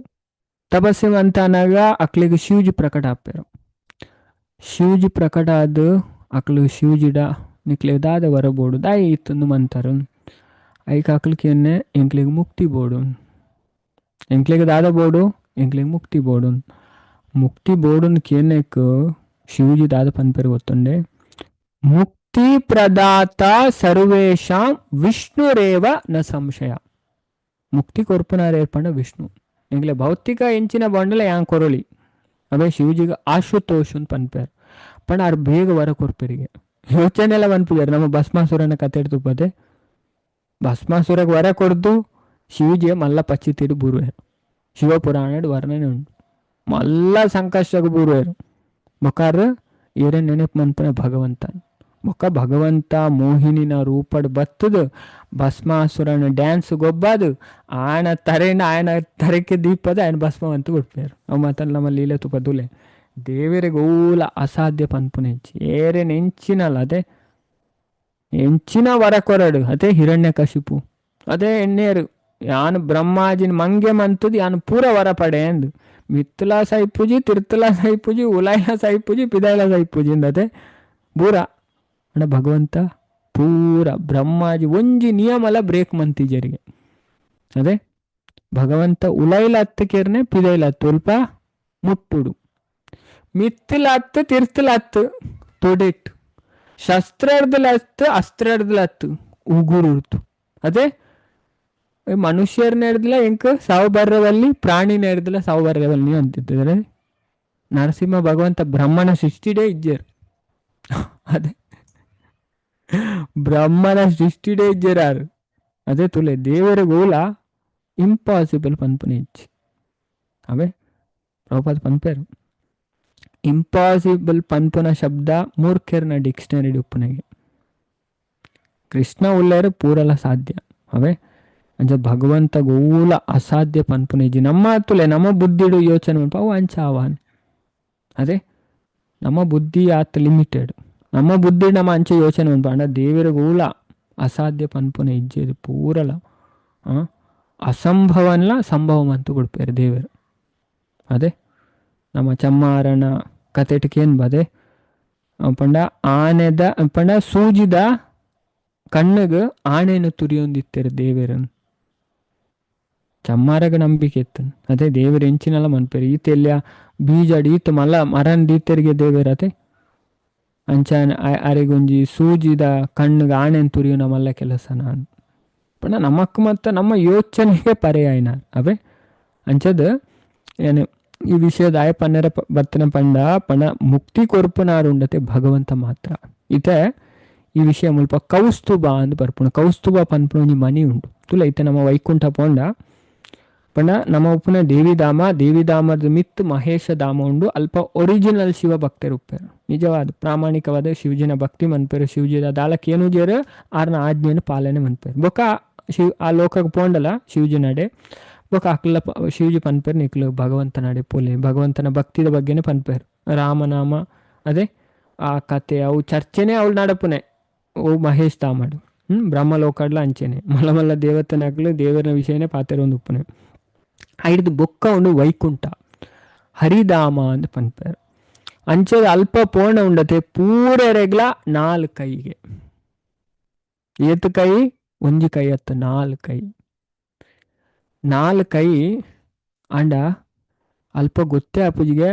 ತಪಸ್ಸೆ ಮಂತಾನಾಗ ಅಕ್ಲೆಗ್ ಶಿವಜಿ ಪ್ರಕಟ ಆಪೇರು ಶಿವಜಿ ಪ್ರಕಟ ಆದ್ ಅಕ್ಲು ಶಿವಜಿಡ ನಿಕ್ಲೆ ದಾದ ವರ ಬೋಡು ದಾಯಿ ಇತ್ತೊಂದು ಮಂತಾರು ಐಕ್ ಅಕ್ಲುಕೆನ್ನೆ ಎಂಕ್ಲೆಗ್ ಮುಕ್ತಿ ಬೋಡು ಎಂಕ್ಲೆಗ್ ದಾದ ಬೋಡು ಎಂಕ್ಲೆಗ್ ಮುಕ್ತಿ ಬೋಡು ಮುಕ್ತಿ ಬೋಡುನ್ ಕೇನೆಕ್ ಶಿವಜಿ ದಾದ ಪನ್ಪೆರ್ ಗೊತ್ತುಂಡೆ ಮುಕ್ತಿ ಪ್ರದಾತ ಸರ್ವೇಷಾಂ ವಿಷ್ಣುರೇವ ನ ಸಂಶಯ ಮುಕ್ತಿ ಕೊರ್ಪುನಾರ್ ಏರ್ಪಂಡ ವಿಷ್ಣು ಎಂಕ್ಲೆ ಭೌತಿಕ ಎಂಚಿನ ಬಂಡಲ ಯಾನ್ ಕೊರೊಲಿ ಅವೇ ಶಿವಜಿಗ್ ಆಶುತೋಷ್ ಪನ್ಪೆರ್ ಪಂಡ ಆರ್ ಬೇಗ ವರ ಕೊರ್ಪೆರಿಗೆ ಯೋಚನೆ ಎಲ್ಲ ಪನ್ಪುಜೆರ್ ನಮ್ಮ ಭಸ್ಮಾಸುರನ ಕತೆ ತುಪ್ಪದೆ ಭಸ್ಮಾಸುರಗ್ ವರ ಕೊರ್ದು ಶಿವಜಿಯ ಮಲ್ಲ ಪಚ್ಚಿತಿಡು ಬೂರುವೆರ್ ಶಿವಪುರಾಣಡ್ ವರ್ಣನೆ ಉಂಟು ಮಲ್ಲ ಸಂಕಷ್ಟಗ್ ಬೂರುವೆರ್ ಬೊಕಾರ ಏರೆ ನೆನಪು ಮನ್ಪುನ ಭಗವಂತ ಬೊಕ್ಕ ಭಗವಂತ ಮೋಹಿನಿನ ರೂಪಡ್ ಬತ್ತದು ಭಸ್ಮಾಸುರನ ಡ್ಯಾನ್ಸ್ ಗೊಬ್ಬಾದು ಆಯನ ತರೆನ ಆಯನ ತರೆಕೆ ದೀಪದ ಆಯನ ಭಸ್ಮವಂತ ಕೊಡ್ಪೇರು ಅವು ಮಾತಲ್ಲ ನಮ್ಮ ಲೀಲೆ ತುಪದುಲೆ ದೇವರಿಗೆ ಓಲ ಅಸಾಧ್ಯ ಪನ್ಪುನೆಂಚಿ ಏರೆ ನೆಂಚಿನಲ್ಲ ಅದೇ ಎಂಚಿನ ವರ ಕೊರಡು ಅದೇ ಹಿರಣ್ಯಕಶಿಪು ಅದೇ ಎಣ್ಣೇರು ಯಾನು ಬ್ರಹ್ಮಾಜಿನ ಮಂಗೆ ಮಂತುದು ಯಾನು ಪೂರ ವರ ಪಡೆ ಅಂದು ಮಿತ್ತುಲ ಸೈಪುಜಿ ತಿರ್ತುಲ ಸೈಪುಜಿ ಉಲಾಯ್ಲ ಸೈಪುಜಿ ಪಿದಾಯ್ಲ ಸೈಪುಜಿ ಅದೇ ಬೂರ ಅಣ್ಣ ಭಗವಂತ ಪೂರ ಬ್ರಹ್ಮಾಜಿ ಒಂಜಿ ನಿಯಮಲ ಬ್ರೇಕ್ ಮಂತಿಜರಿಗೆ ಅದೇ ಭಗವಂತ ಉಲೈಲ ಹತ್ತಕೇರ್ನೆ ಪಿದೈಲ ಅಲ್ಪ ಮುಟ್ಟುಡು ಮಿತ್ತಲ ಹತ್ತು ತಿರ್ತಲ ಹತ್ತು ತೊಡೆಟ್ ಶಸ್ತ್ರಾರ್ಧಲ ಅತ್ತು ಅಸ್ತ್ರಾರ್ಧಲ ಅತ್ತು ಉಗುರುರ್ತು ಅದೇ ಮನುಷ್ಯರನ್ನ ಹಿಡ್ದಿಲ್ಲ ಎಂಕ್ ಸಾವು ಬರ್ರವಲ್ಲಿ ಪ್ರಾಣಿನ ಹಿಡ್ದಿಲ್ಲ ಸಾವು ಬರ್ರವಲ್ಲಿ ಅಂತಿದ್ದಾರೆ. ನರಸಿಂಹ ಭಗವಂತ ಬ್ರಹ್ಮನ ಸೃಷ್ಟಿಡೇ ಇಜ್ಜೇರು. ಅದೇ ಬ್ರಹ್ಮನ ಸೃಷ್ಟಿಡೇ ಇಜ್ಜೇರಾರು. ಅದೇ ತುಲೆ ದೇವರ ಗೋಲ ಇಂಪಾಸಿಬಲ್ ಪನ್ಪುನ ಇಜ್ಜಿ. ಅವೇ ಪ್ರಭುಪಾದ ಪನ್ಪೇರು ಇಂಪಾಸಿಬಲ್ ಪನ್ಪುನ ಶಬ್ದ ಮೂರ್ಖೆರ್ನ ಡಿಕ್ಷನರಿ ಉಪ್ಪುನಗೆ. ಕೃಷ್ಣ ಉಳ್ಳೇರು ಪೂರಲ ಸಾಧ್ಯ. ಅವೇ ಅಂಚ ಭಗವಂತ ಗೋಲ ಅಸಾಧ್ಯ ಪನ್ಪುನ ಇಜ್ಜಿ. ನಮ್ಮ ತುಲೆ ನಮ್ಮ ಬುದ್ಧಿಡು ಯೋಚನೆ ಮನ್ಪ ಅವು ಅಂಚ ಆವಾನ್. ಅದೇ ನಮ್ಮ ಬುದ್ಧಿ ಆತ್ ಲಿಮಿಟೆಡ್. ನಮ್ಮ ಬುದ್ಧಿ ನಮ್ಮ ಅಂಚೆ ಯೋಚನೆ ಮನ್ಪ ಅಂಡ ದೇವರ ಗೋಲ ಅಸಾಧ್ಯ ಪನ್ಪುನ ಇಜ್ಜಿ ಇದು ಪೂರಲ ಅಸಂಭವನ್ಲ ಸಂಭವ ಮಂತು ಕೊಡ್ಪೇರು ದೇವರು. ಅದೇ ನಮ್ಮ ಚಮ್ಮಾರನ ಕತೆಟಿಕೇನ್ ಬದೆ ಪಂಡ ಆನೆದ ಪಂಡ ಸೂಜಿದ ಕಣ್ಣಗ್ ಆಣೆನು ತುರಿಯೊಂದಿತ್ತೆರು ದೇವರನ್. ಚಮ್ಮಾರಗ ನಂಬಿಕೆ ಇತ್ತು. ಅದೇ ದೇವರ ಎಂಚಿನಲ್ಲ ಮನ್ಪೇರು ಈತ ಎಲ್ಲ ಬೀಜಾಡಿ ಈತ ಮಲ್ಲ ಮರನ್ ದೀತೆರಿಗೆ ದೇವರ. ಅದೇ ಅಂಚಾನ ಅರೆಗೊಂಜಿ ಸೂಜಿದ ಕಣ್ಣುಗೆ ಆಣೆನ್ ತುರಿಯುನ ಮಲ್ಲ ಕೆಲಸ ನಾನು ಪಂಡ ನಮಕ್ ಮತ್ತ ನಮ್ಮ ಯೋಚನೆಗೆ ಪರ್ಯಾಯನ. ಅವೇ ಅಂಚದ ಏನು ಈ ವಿಷಯದ ಆಯ ಪನ್ನೆರ ಬತ್ತನ ಪಂಡ ಪಂಡ ಮುಕ್ತಿ ಕೊರ್ಪುನಾರು ಉಂಡತೆ ಭಗವಂತ ಮಾತ್ರ. ಇತೆ ಈ ವಿಷಯ ಮುಲ್ಪ ಕೌಸ್ತುಭ ಅಂದ್ ಬರ್ಪುಣ. ಕೌಸ್ತುಭ ಪನ್ಪುಣ ಒಂಜಿ ಮಣಿ ಉಂಡು ತುಲ. ಇತ್ತೆ ನಮ್ಮ ವೈಕುಂಠ ಪೋಂಡ ಪಂಡ ನಮ್ಮ ಉಪ್ಪುನ ದೇವಿಧಾಮ, ದೇವಿಧಾಮದ ಮಿತ್ ಮಹೇಶ ಧಾಮ ಉಂಡು. ಅಲ್ಪ ಒರಿಜಿನಲ್ ಶಿವ ಭಕ್ತರು ಉಪ್ಪೇರು. ನಿಜವಾದ ಪ್ರಾಮಾಣಿಕವಾದ ಶಿವಜಿನ ಭಕ್ತಿ ಮನ್ಪೇರು. ಶಿವಜಿದ ದಾಲಕ್ಕೆ ಏನು ಜೇರು ಆರ್ನ ಆಜ್ಞೆಯನ್ನು ಪಾಲನೆ ಮನ್ಪೇರು. ಬೊಕ್ಕ ಶಿವ ಆ ಲೋಕಕ್ಕೆ ಪೋಂಡಲ ಶಿವಜಿನಡೆ ಬೊಕ್ಕ ಅಕ್ಲ ಶಿವಜಿ ಪನ್ಪೇರು ನಿಕ್ಲು ಭಗವಂತನಡೆ ಪೋಲೆ ಭಗವಂತನ ಭಕ್ತಿದ ಬಗ್ಗೆನೇ ಪನ್ಪೇರು. ರಾಮನಾಮ ಅದೇ ಆ ಕತೆ ಅವು ಚರ್ಚೆನೆ ಅವಳು ನಡಪುನೆ ಓ ಮಹೇಶ್ ಧಾಮಡು. ಬ್ರಹ್ಮಲೋಕಡ್ಲ ಅಂಚೆನೆ ಮಲ್ಲ ಮಲ್ಲ ದೇವತನಾಗ್ಲು ದೇವರ ವಿಷಯನೇ ಪಾತೆರ ಒಂದು ಉಪ್ಪುನೆ. ಐಡ್ದು ಬೊಕ್ಕ ಉಂಡು ವೈಕುಂಠ ಹರಿಧಾಮ ಅಂತ ಪನ್ಪೇರು. ಅಂಚೆದ ಅಲ್ಪ ಪೋಣ ಉಂಡತೆ ಪೂರೆರೆಗ್ಲ ನಾಲ್ಕು ಕೈಗೆ ಏತು ಕೈ ಒಂಜಿ ಕೈ ಅತ್ತ ನಾಲ್ಕು ಕೈ ನಾಲ್ಕು ಕೈ ಅಂಡ ಅಲ್ಪ ಗೊತ್ತೇ ಅಪ್ಪುಜಿಗೆ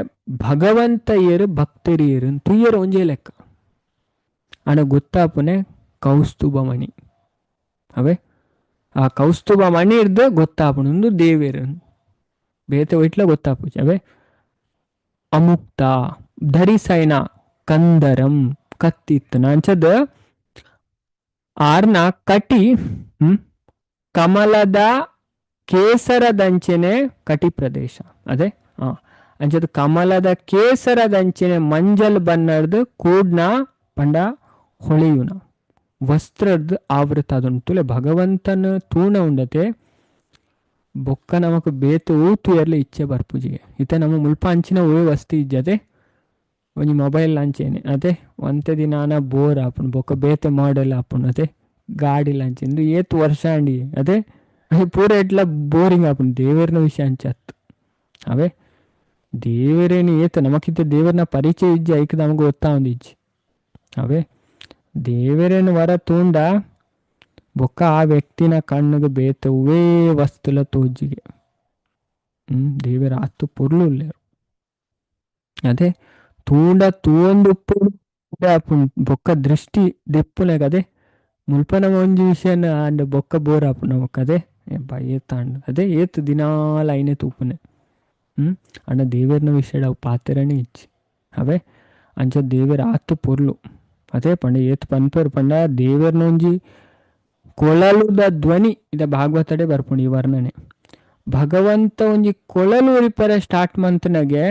ಭಗವಂತ ಏರು ಭಕ್ತರು ಏರು ತುಯ್ಯರು ಒಂಜೇ ಲೆಕ್ಕ ಅಂಡ ಗೊತ್ತಾಪುನೆ ಕೌಸ್ತುಭ ಮಣಿ. ಅವೇ ಆ ಕೌಸ್ತುಭ ಮಣಿ ಇರ್ದು ಗೊತ್ತಾಪುಣ ಒಂದು ದೇವೇರು ಬೇತೆ ಒಯ್ಟ್ಲ ಗೊತ್ತಾಪುಜಿ. ಅವೇ ಅಮುಕ್ತ ಧರಿಸೈನ ಕಂದರಂ ಕತ್ತಿತ್ತು ಅಂಚದ ಆರ್ನ ಕಟಿ ಕಮಲದ ಕೇಸರದಂಚೆನೆ ಕಟಿ ಪ್ರದೇಶ. ಅದೇ ಅಂಚದ ಕಮಲದ ಕೇಸರದಂಚೆನೆ ಮಂಜಲ್ ಬನ್ನರ್ದು ಕೂಡ್ನ ಪಂಡ ಹೊಳೆಯುನ ವಸ್ತ್ರದ ಆವೃತ ಅದುಂಟು. ಭಗವಂತನ ತೂಣ ಉಂಡತೆ ಬೊಕ್ಕ ನಮಕ್ ಬೇತೆ ಊತು ಎರ್ಲೆ ಇಚ್ಛೆ ಬರ್ಪುಜಿಗೆ. ಇತ್ತೆ ನಮ್ಮ ಮುಲ್ಪ ಅಂಚಿನ ಓ ವಸ್ತು ಇಜ್ಜತೆ ಒಂಜಿ ಮೊಬೈಲ್ ಅಂಚೇನೆ ಅದೇ ಒಂತೆ ದಿನಾನ ಬೋರ್ ಆಪುಂಡು ಬೊಕ್ಕ ಬೇತೆ ಮಾಡೆಲ್ ಆಪುಂಡು. ಅದೇ ಗಾಡಿ ಲಾಂಚೆಂದು ಏತ್ ವರ್ಷ ಅಂಡಿ ಅದೇ ಪೂರ ಎಟ್ಲ ಬೋರಿಂಗ್ ಆಪುಂಡು. ದೇವರನ ವಿಷಯ ಅಂಚತ್ತು. ಅವೇ ದೇವರೇನು ಏತ ನಮಕಿತ್ತ ದೇವರನ ಪರಿಚಯ ಇಜ್ಜಿ ಐಕ್ ನಮಗೆ ಗೊತ್ತಾ ಒಂದು ಇಜ್ಜಿ. ಅವೇ ದೇವರೇನು ವರ ತೂಂಡ ಬೊಕ್ಕ ಆ ವ್ಯಕ್ತಿನ ಕಣ್ಣುಗೆ ಬೇತವೇ ವಸ್ತುಲ ತೋಜಿಗೆ. ದೇವರ ಆತು ಪೊರ್ಲು ಉಲ್ಲೇರು. ಅದೇ ತೂಂಡ ತೂಂದು ಬೊಕ್ಕ ದೃಷ್ಟಿ ದೆಪ್ಪುಲೆಗ ಅದೇ ಮುಲ್ಪ ನಮ್ಮ ಒಂಜಿ ವಿಷಯನ ಅಂಡ ಬೊಕ್ಕ ಬೋರ್ ಆಪುನ ಬೊಕ್ಕ ಅದೇ ಏತಾಂಡ್ ಅದೇ ಏತ್ ದಿನಾಲ ಐನೆ ತೂಪುನೆ. ಅಂಡ ದೇವರನ ವಿಷಯ ಅವು ಪಾತೆರನೇ ಇಜ್ಜಿ. ಅವೇ ಅಂಚ ದೇವರ ಆತು ಪೊರ್ಲು. ಅದೇ ಪಂಡ ಏತ್ ಪನ್ಪೇರು ಪಂಡ ದೇವರನ ಒಂಜಿ ಕೊಳಲುದ ಧ್ವನಿ ಇದ ಭಾಗವತಡೆ ಬರ್ಪುಂಡು ಈ ವರ್ಣನೆ. ಭಗವಂತ ಒಂಜಿ ಕೊಳಲು ಉರಿಪರೆ ಸ್ಟಾರ್ಟ್ ಮಂತನಗೆ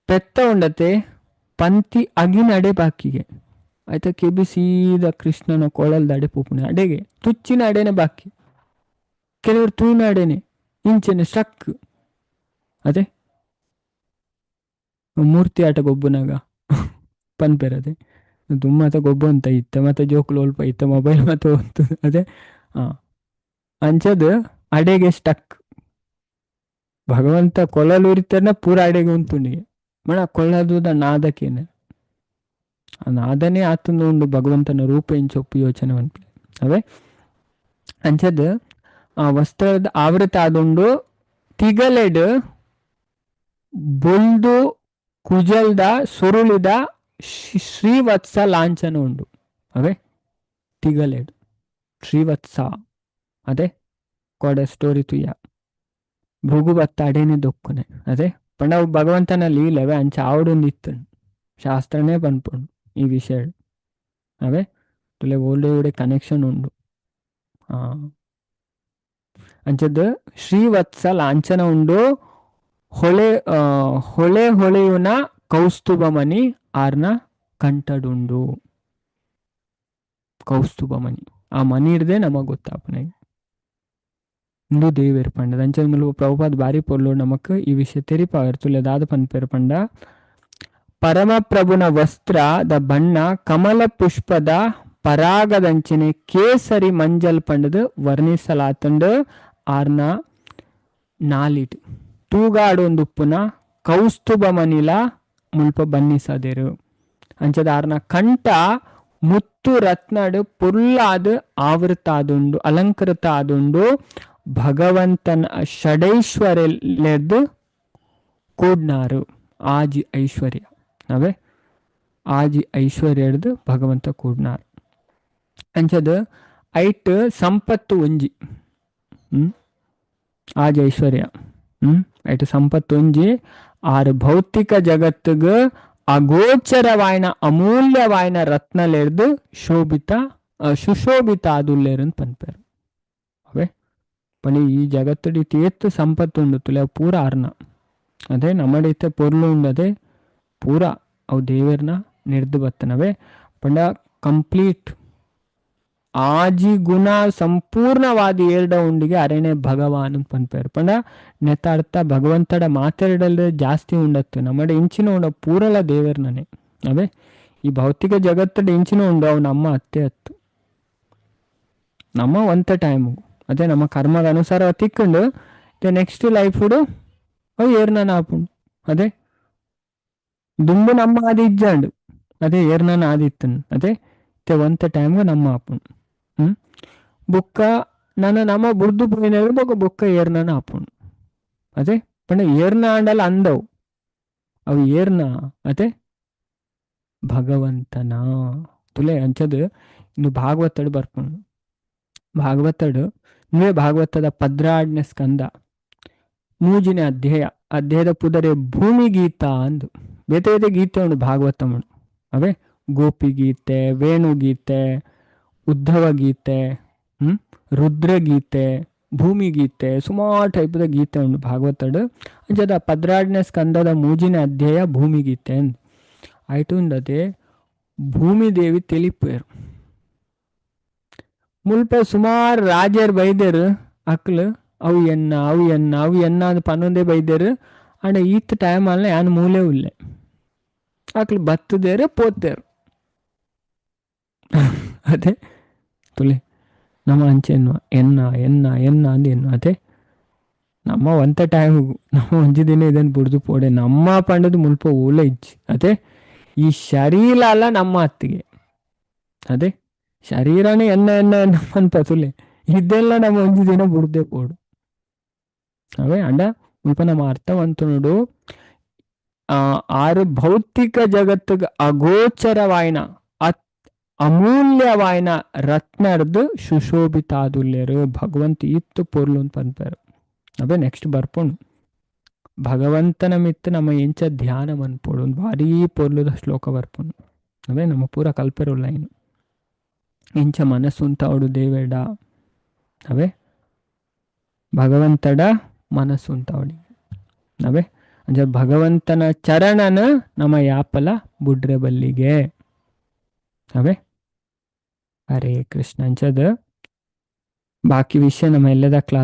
ಪೆತ್ತ ಉಂಡತೆ ಪಂತಿ ಅಗಿನ ಅಡೆ ಬಾಕಿಗೆ ಆಯ್ತಾ ಕೆಬಿ ಸೀದಾ ಕೃಷ್ಣನ ಕೊಳಲ್ದ ಅಡೆ ಪೂಪುಣೆ ಅಡೆಗೆ ತುಚ್ಚಿನ ಅಡೆನೆ ಬಾಕಿ ಕೆಲವರು ತೂನ ಅಡೆನೆ ಇಂಚೆನೆ ಸ್ಟಕ್. ಅದೇ ಮೂರ್ತಿ ಆಟ ಗೊಬ್ಬುನಾಗ ಪನ್ಪೇರದೆ ದುಮ್ಮತ ಗೊಬ್ಬ ಅಂತ ಇತ್ತ ಮತ್ತೆ ಜೋಕುಲು ಒಲ್ಪ ಇತ್ತ ಮೊಬೈಲ್ ಮತ್ತೆ ಹೊತ್ತು ಅದೇ ಅಂಚದ ಅಡೆಗೆ ಸ್ಟಕ್. ಭಗವಂತ ಕೊಳಲು ಉರಿತಾನ ಪೂರ ಅಡೆಗೆ ಉಂಟುಂಡಿಗೆ ಮಣ ಕೊಳ್ಳದುದ ನಾದಕೇನೆ ಆ ನಾದನೇ ಆತಂದು ಉಂಡು ಭಗವಂತನ ರೂಪ ಇಂಚೊಪ್ಪು ಯೋಚನೆ ಮನ್ಪೆ. ಅವೇ ಅಂಚದ ಆ ವಸ್ತ್ರದ ಆವೃತ ಆದುಂಡು ತಿಗಲೆಡ್ ಬೊಲ್ದು ಕುಜಲ್ದ ಸುರುಳಿದ ಶ್ರೀವತ್ಸ ಲಾಂಛನ ಉಂಡು. ಅವೇ ತಿಗಲೆಡ್ ಶ್ರೀವತ್ಸ ಅದೇ ಕೊಡೆ ಸ್ಟೋರಿ ತುಯ್ಯ ಭೃಗು ಬತ್ತ ಅಡೇನೆ ದೊಕ್ಕುನೆ ಅದೇ ಪಂಡ ಅವು ಭಗವಂತನ ಲೀಲವೇ ಅಂಚ ಆವಡೊಂದು ಶಾಸ್ತ್ರನೇ ಪನ್ಪುಂಡು ಈ ವಿಷಯ. ಅವೇ ತುಲೆ ಓಲ್ಡ್ ಓಡೆ ಕನೆಕ್ಷನ್ ಉಂಡು. ಅಂಚದ ಶ್ರೀವತ್ಸ ಲಾಂಛನ ಉಂಡು. ಹೊಳೆ ಹೊಳೆ ಹೊಳೆಯುನ ಕೌಸ್ತುಭ ಮಣಿ ಆರ್ನ ಕಂಠಡುಂಡು. ಕೌಸ್ತುಭ ಮಣಿ ಆ ಮಣಿ ಹಿಡ್ದೆ ನಮಗ್ ಗೊತ್ತಾಪನೆ ಇಂದು ದೇವೇರ್ ಪಂಡದ. ಅಂಚದ ಮುಲ್ಪ ಪ್ರಭುಪಾದ್ ಬಾರಿ ಪೊರ್ಲು ನಮಕ್ ಈ ವಿಷಯ ತೆರಿಪಾವೆರ್. ತುಲೆ ದಾದ ಪನ್ಪೆರ್ ಪಂಡ ಪರಮಪ್ರಭುನ ವಸ್ತ್ರದ ಬಣ್ಣ ಕಮಲ ಪುಷ್ಪದ ಪರಾಗದಂಚಿನೆ ಕೇಸರಿ ಮಂಜಲ್ ಪಂಡದು ವರ್ಣಿಸಲಾತಂಡು. ಆರ್ನ ನಾಲಿಟ್ ತೂಗಾಡೊಂದುಪ್ಪುನ ಕೌಸ್ತುಭ ಮನಿಲ ಮುಲ್ಪ ಬನ್ನಿಸದೆರು. ಅಂಚದ ಆರ್ನ ಕಂಠ ಮುತ್ತು ರತ್ನಡು ಪೊರ್ಲಾದ್ ಆವೃತ ಆದುಂಡು, ಅಲಂಕೃತ ಆದುಂಡು. ಭಗವಂತನ ಷಡೈಶ್ವರ್ಯಲೆರ್ದ್ ಕೂಡ್ನಾರು ಆಜಿ ಐಶ್ವರ್ಯ. ಅವೇ ಆಜಿ ಐಶ್ವರ್ಯರ್ದು ಭಗವಂತ ಕೂಡ್ನಾರು. ಅಂಚದ ಐಟ್ ಸಂಪತ್ತು ಒಂಜಿ ಆಜಿ ಐಶ್ವರ್ಯ ಐಟ್ ಸಂಪತ್ತು ಒಂಜಿ. ಆರು ಭೌತಿಕ ಜಗತ್ತಿಗ್ ಅಗೋಚರವಾಯಿನ ಅಮೂಲ್ಯವಾಯಿನ ರತ್ನಲೆರ್ದು ಶೋಭಿತ ಸುಶೋಭಿತ ಆದುಲ್ಲೇರು ಅಂತ ಪನ್ಪೆರ್. ಅವೇ ಪಂಡ ಈ ಜಗತ್ತುಡು ಇತ್ತೆ ಸಂಪತ್ತು ಉಂಡು ತುಲೆ ಪೂರ ಆರ್ನ. ಅದೇ ನಮ್ಮಡಿತ್ತೆ ಪೊರ್ಲು ಉಂಡು ಅದೇ ಪೂರ ಅವು ದೇವೆರ್ನ ನಿರ್ದು ಬತ್ತನವೇ. ಪಂಡ ಕಂಪ್ಲೀಟ್ ಆಜಿ ಗುಣ ಸಂಪೂರ್ಣವಾದ ಏರ್ಡ ಉಂಡಿಗೆ ಅರೆಣೆ ಭಗವಾನ್ ಅಂತ ಪನ್ಪೆರ್. ಪಂಡ ನೆತ್ತ ಅರ್ಥ ಭಗವಂತಡ ಮಾತೆರಡಲ್ ಜಾಸ್ತಿ ಉಂಡತ್ತು ನಮ್ಮಡ ಇಂಚಿನ ಉಂಡ ಪೂರಲ ದೇವೆರ್ನನೆ. ಅವೇ ಈ ಭೌತಿಕ ಜಗತ್ತಡ ಇಂಚಿನ ಉಂಡು ಅವು ನಮ್ಮ ಅತ್ತೆ ಅತ್ತು ನಮ್ಮ ಒಂತ ಟೈಮು ಅದೇ ನಮ್ಮ ಕರ್ಮದ ಅನುಸಾರ ತಿಕ್ಕೊಂಡು ನೆಕ್ಸ್ಟ್ ಲೈಫುಡು ಅವು ಏರ್ನನ ಆಪುಂಡು. ಅದೇ ದುಂಬು ನಮ್ಮ ಆದಿ ಇಜ್ಜಾಂಡು ಅದೇ ಏರ್ನನ ಆದಿತ್ತನ್ ಅದೇ ಇತ್ತೆ ಒಂತ ಟೈಮ್ಗೆ ನಮ್ಮ ಆಪುಂಡು. ಬುಕ್ಕ ನನ ನಮ್ಮ ಬುಡ್ದು ಪೋಯಿನವು ಬೊಕ್ಕ ಬೊಕ್ಕ ಏರ್ನನ ಆಪುಂಡು. ಅದೇ ಪಂಡ ಏರ್ನ ಆಂಡಲ ಅಂದವು ಅವು ಏರ್ನ ಅದೇ ಭಗವಂತನ ತುಲೆ. ಅಂಚದ ಇನ್ನು ಭಾಗವತಡು ಬರ್ಪುಂಡು. ಭಾಗವತಡು ನೀವೇ ಭಾಗವತದ ಪದ್ರಾಡ್ನೇ ಸ್ಕಂದ ಮೂಜಿನೇ ಅಧ್ಯಾಯ ಅಧ್ಯಾಯದ ಪುದರೆ ಭೂಮಿ ಗೀತಾ ಅಂದು ಬೇತೆ ಬೇತೆ ಗೀತೆ ಉಂಡು ಭಾಗವತ ಉಂಡು. ಅವೇ ಗೋಪಿ ಗೀತೆ, ವೇಣುಗೀತೆ, ಉದ್ಧವ ಗೀತೆ, ರುದ್ರಗೀತೆ, ಭೂಮಿ ಗೀತೆ, ಸುಮಾರು ಟೈಪ್ದ ಗೀತೆ ಉಂಡು ಭಾಗವತಡು. ಅಂಚದ ಪದ್ರಾಡ್ನೇ ಸ್ಕಂದದ ಮೂಜಿನೇ ಅಧ್ಯಾಯ ಭೂಮಿ ಗೀತೆ ಅಂದು ಆಯ್ತು ಉಂಡದೆ ಭೂಮಿ ದೇವಿ ತೆಲಿಪೇರು. ಮುಲ್ಪ ಸುಮಾರು ರಾಜರ್ ಬೈದೆರ್ ಅಕ್ಲು ಅವು ಎನ್ನ ಅವು ಎನ್ನ ಅವು ಎನ್ನ ಅಂದ್ ಪನ್ನೊಂದೇ ಬೈದೆರ್. ಅಂಡ ಈತ್ ಟೈಮ್ ಅಲ್ಲ ಯಾನ್ ಮೂಲೆ ಉಲ್ಲೆ ಅಕ್ಲು ಬತ್ತದೇರು ಪೋತೇರು. ಅದೇ ತುಲೆ ನಮ್ಮ ಅಂಚೆ ಎನ್ನುವ ಎನ್ನ ಎನ್ನ ಎನ್ನ ಅಂದ್ ಎನ್ನುವ. ಅದೇ ನಮ್ಮ ಒಂತ ಟೈಮ್ ನಮ್ಮ ಒಂಜಿ ದಿನ ಇದನ್ನು ಬುಡ್ದು ಪೋಡೆ ನಮ್ಮ ಪಂಡದು ಮುಲ್ಪ ಓಲ ಇಜ್ಜಿ. ಅದೇ ಈ ಶರೀರ ಅಲ್ಲ ನಮ್ಮ ಅತ್ತಿಗೆ. ಅದೇ ಶರೀರನೇ ಎನ್ನ ಎನ್ನ ಎನ್ನ ಪನ್ಪ ತುಲೆ ಇದೆಲ್ಲ ನಮ್ಮ ಒಂಜಿ ದಿನ ಬುಡ್ದೆ ಪೋಡು. ಅವೇ ಅಂಡ ಮುಲ್ಪ ನಮ್ಮ ಅರ್ಥವಂತ ನೋಡು ಆರು ಭೌತಿಕ ಜಗತ್ತಿಗೆ ಅಗೋಚರವಾಯಿನ ಅಮೂಲ್ಯವಾಯಿನ ರತ್ನರ್ದು ಸುಶೋಭಿತಾದುಲ್ಲೇರು ಭಗವಂತ ಇತ್ತು ಪೊರ್ಲು ಅಂತ ಪನ್ಪೇರು. ಅವೇ ನೆಕ್ಸ್ಟ್ ಬರ್ಪುಂಡು ಭಗವಂತನ ಮಿತ್ತು ನಮ್ಮ ಎಂಚ ಧ್ಯಾನ ಮನ್ಪೊಡು ಭಾರೀ ಪೊರ್ಲುದ ಶ್ಲೋಕ ಬರ್ಪುಂಡು. ಅವೇ ನಮ್ಮ ಪೂರ ಕಲ್ಪೆರು ಲೈನ್ ಎಂಚ ಮನಸ್ಸುಂತಾವಡು ದೇವೇಡ. ಅವೇ ಭಗವಂತಡ ಮನಸ್ಸುಂತಾವಡಿ. ಅವೇ ಅಂಚ ಭಗವಂತನ ಚರಣನ ನಮ್ಮ ಯಾಪಲ ಬುಡ್ರೆ ಬಲ್ಲಿಗೆ. ಅವೇ ಹರೇ ಕೃಷ್ಣ. ಅಂಚದ ಬಾಕಿ ವಿಷಯ ನಮ್ಮ ಎಲ್ಲದ ಕ್ಲಾಸ್.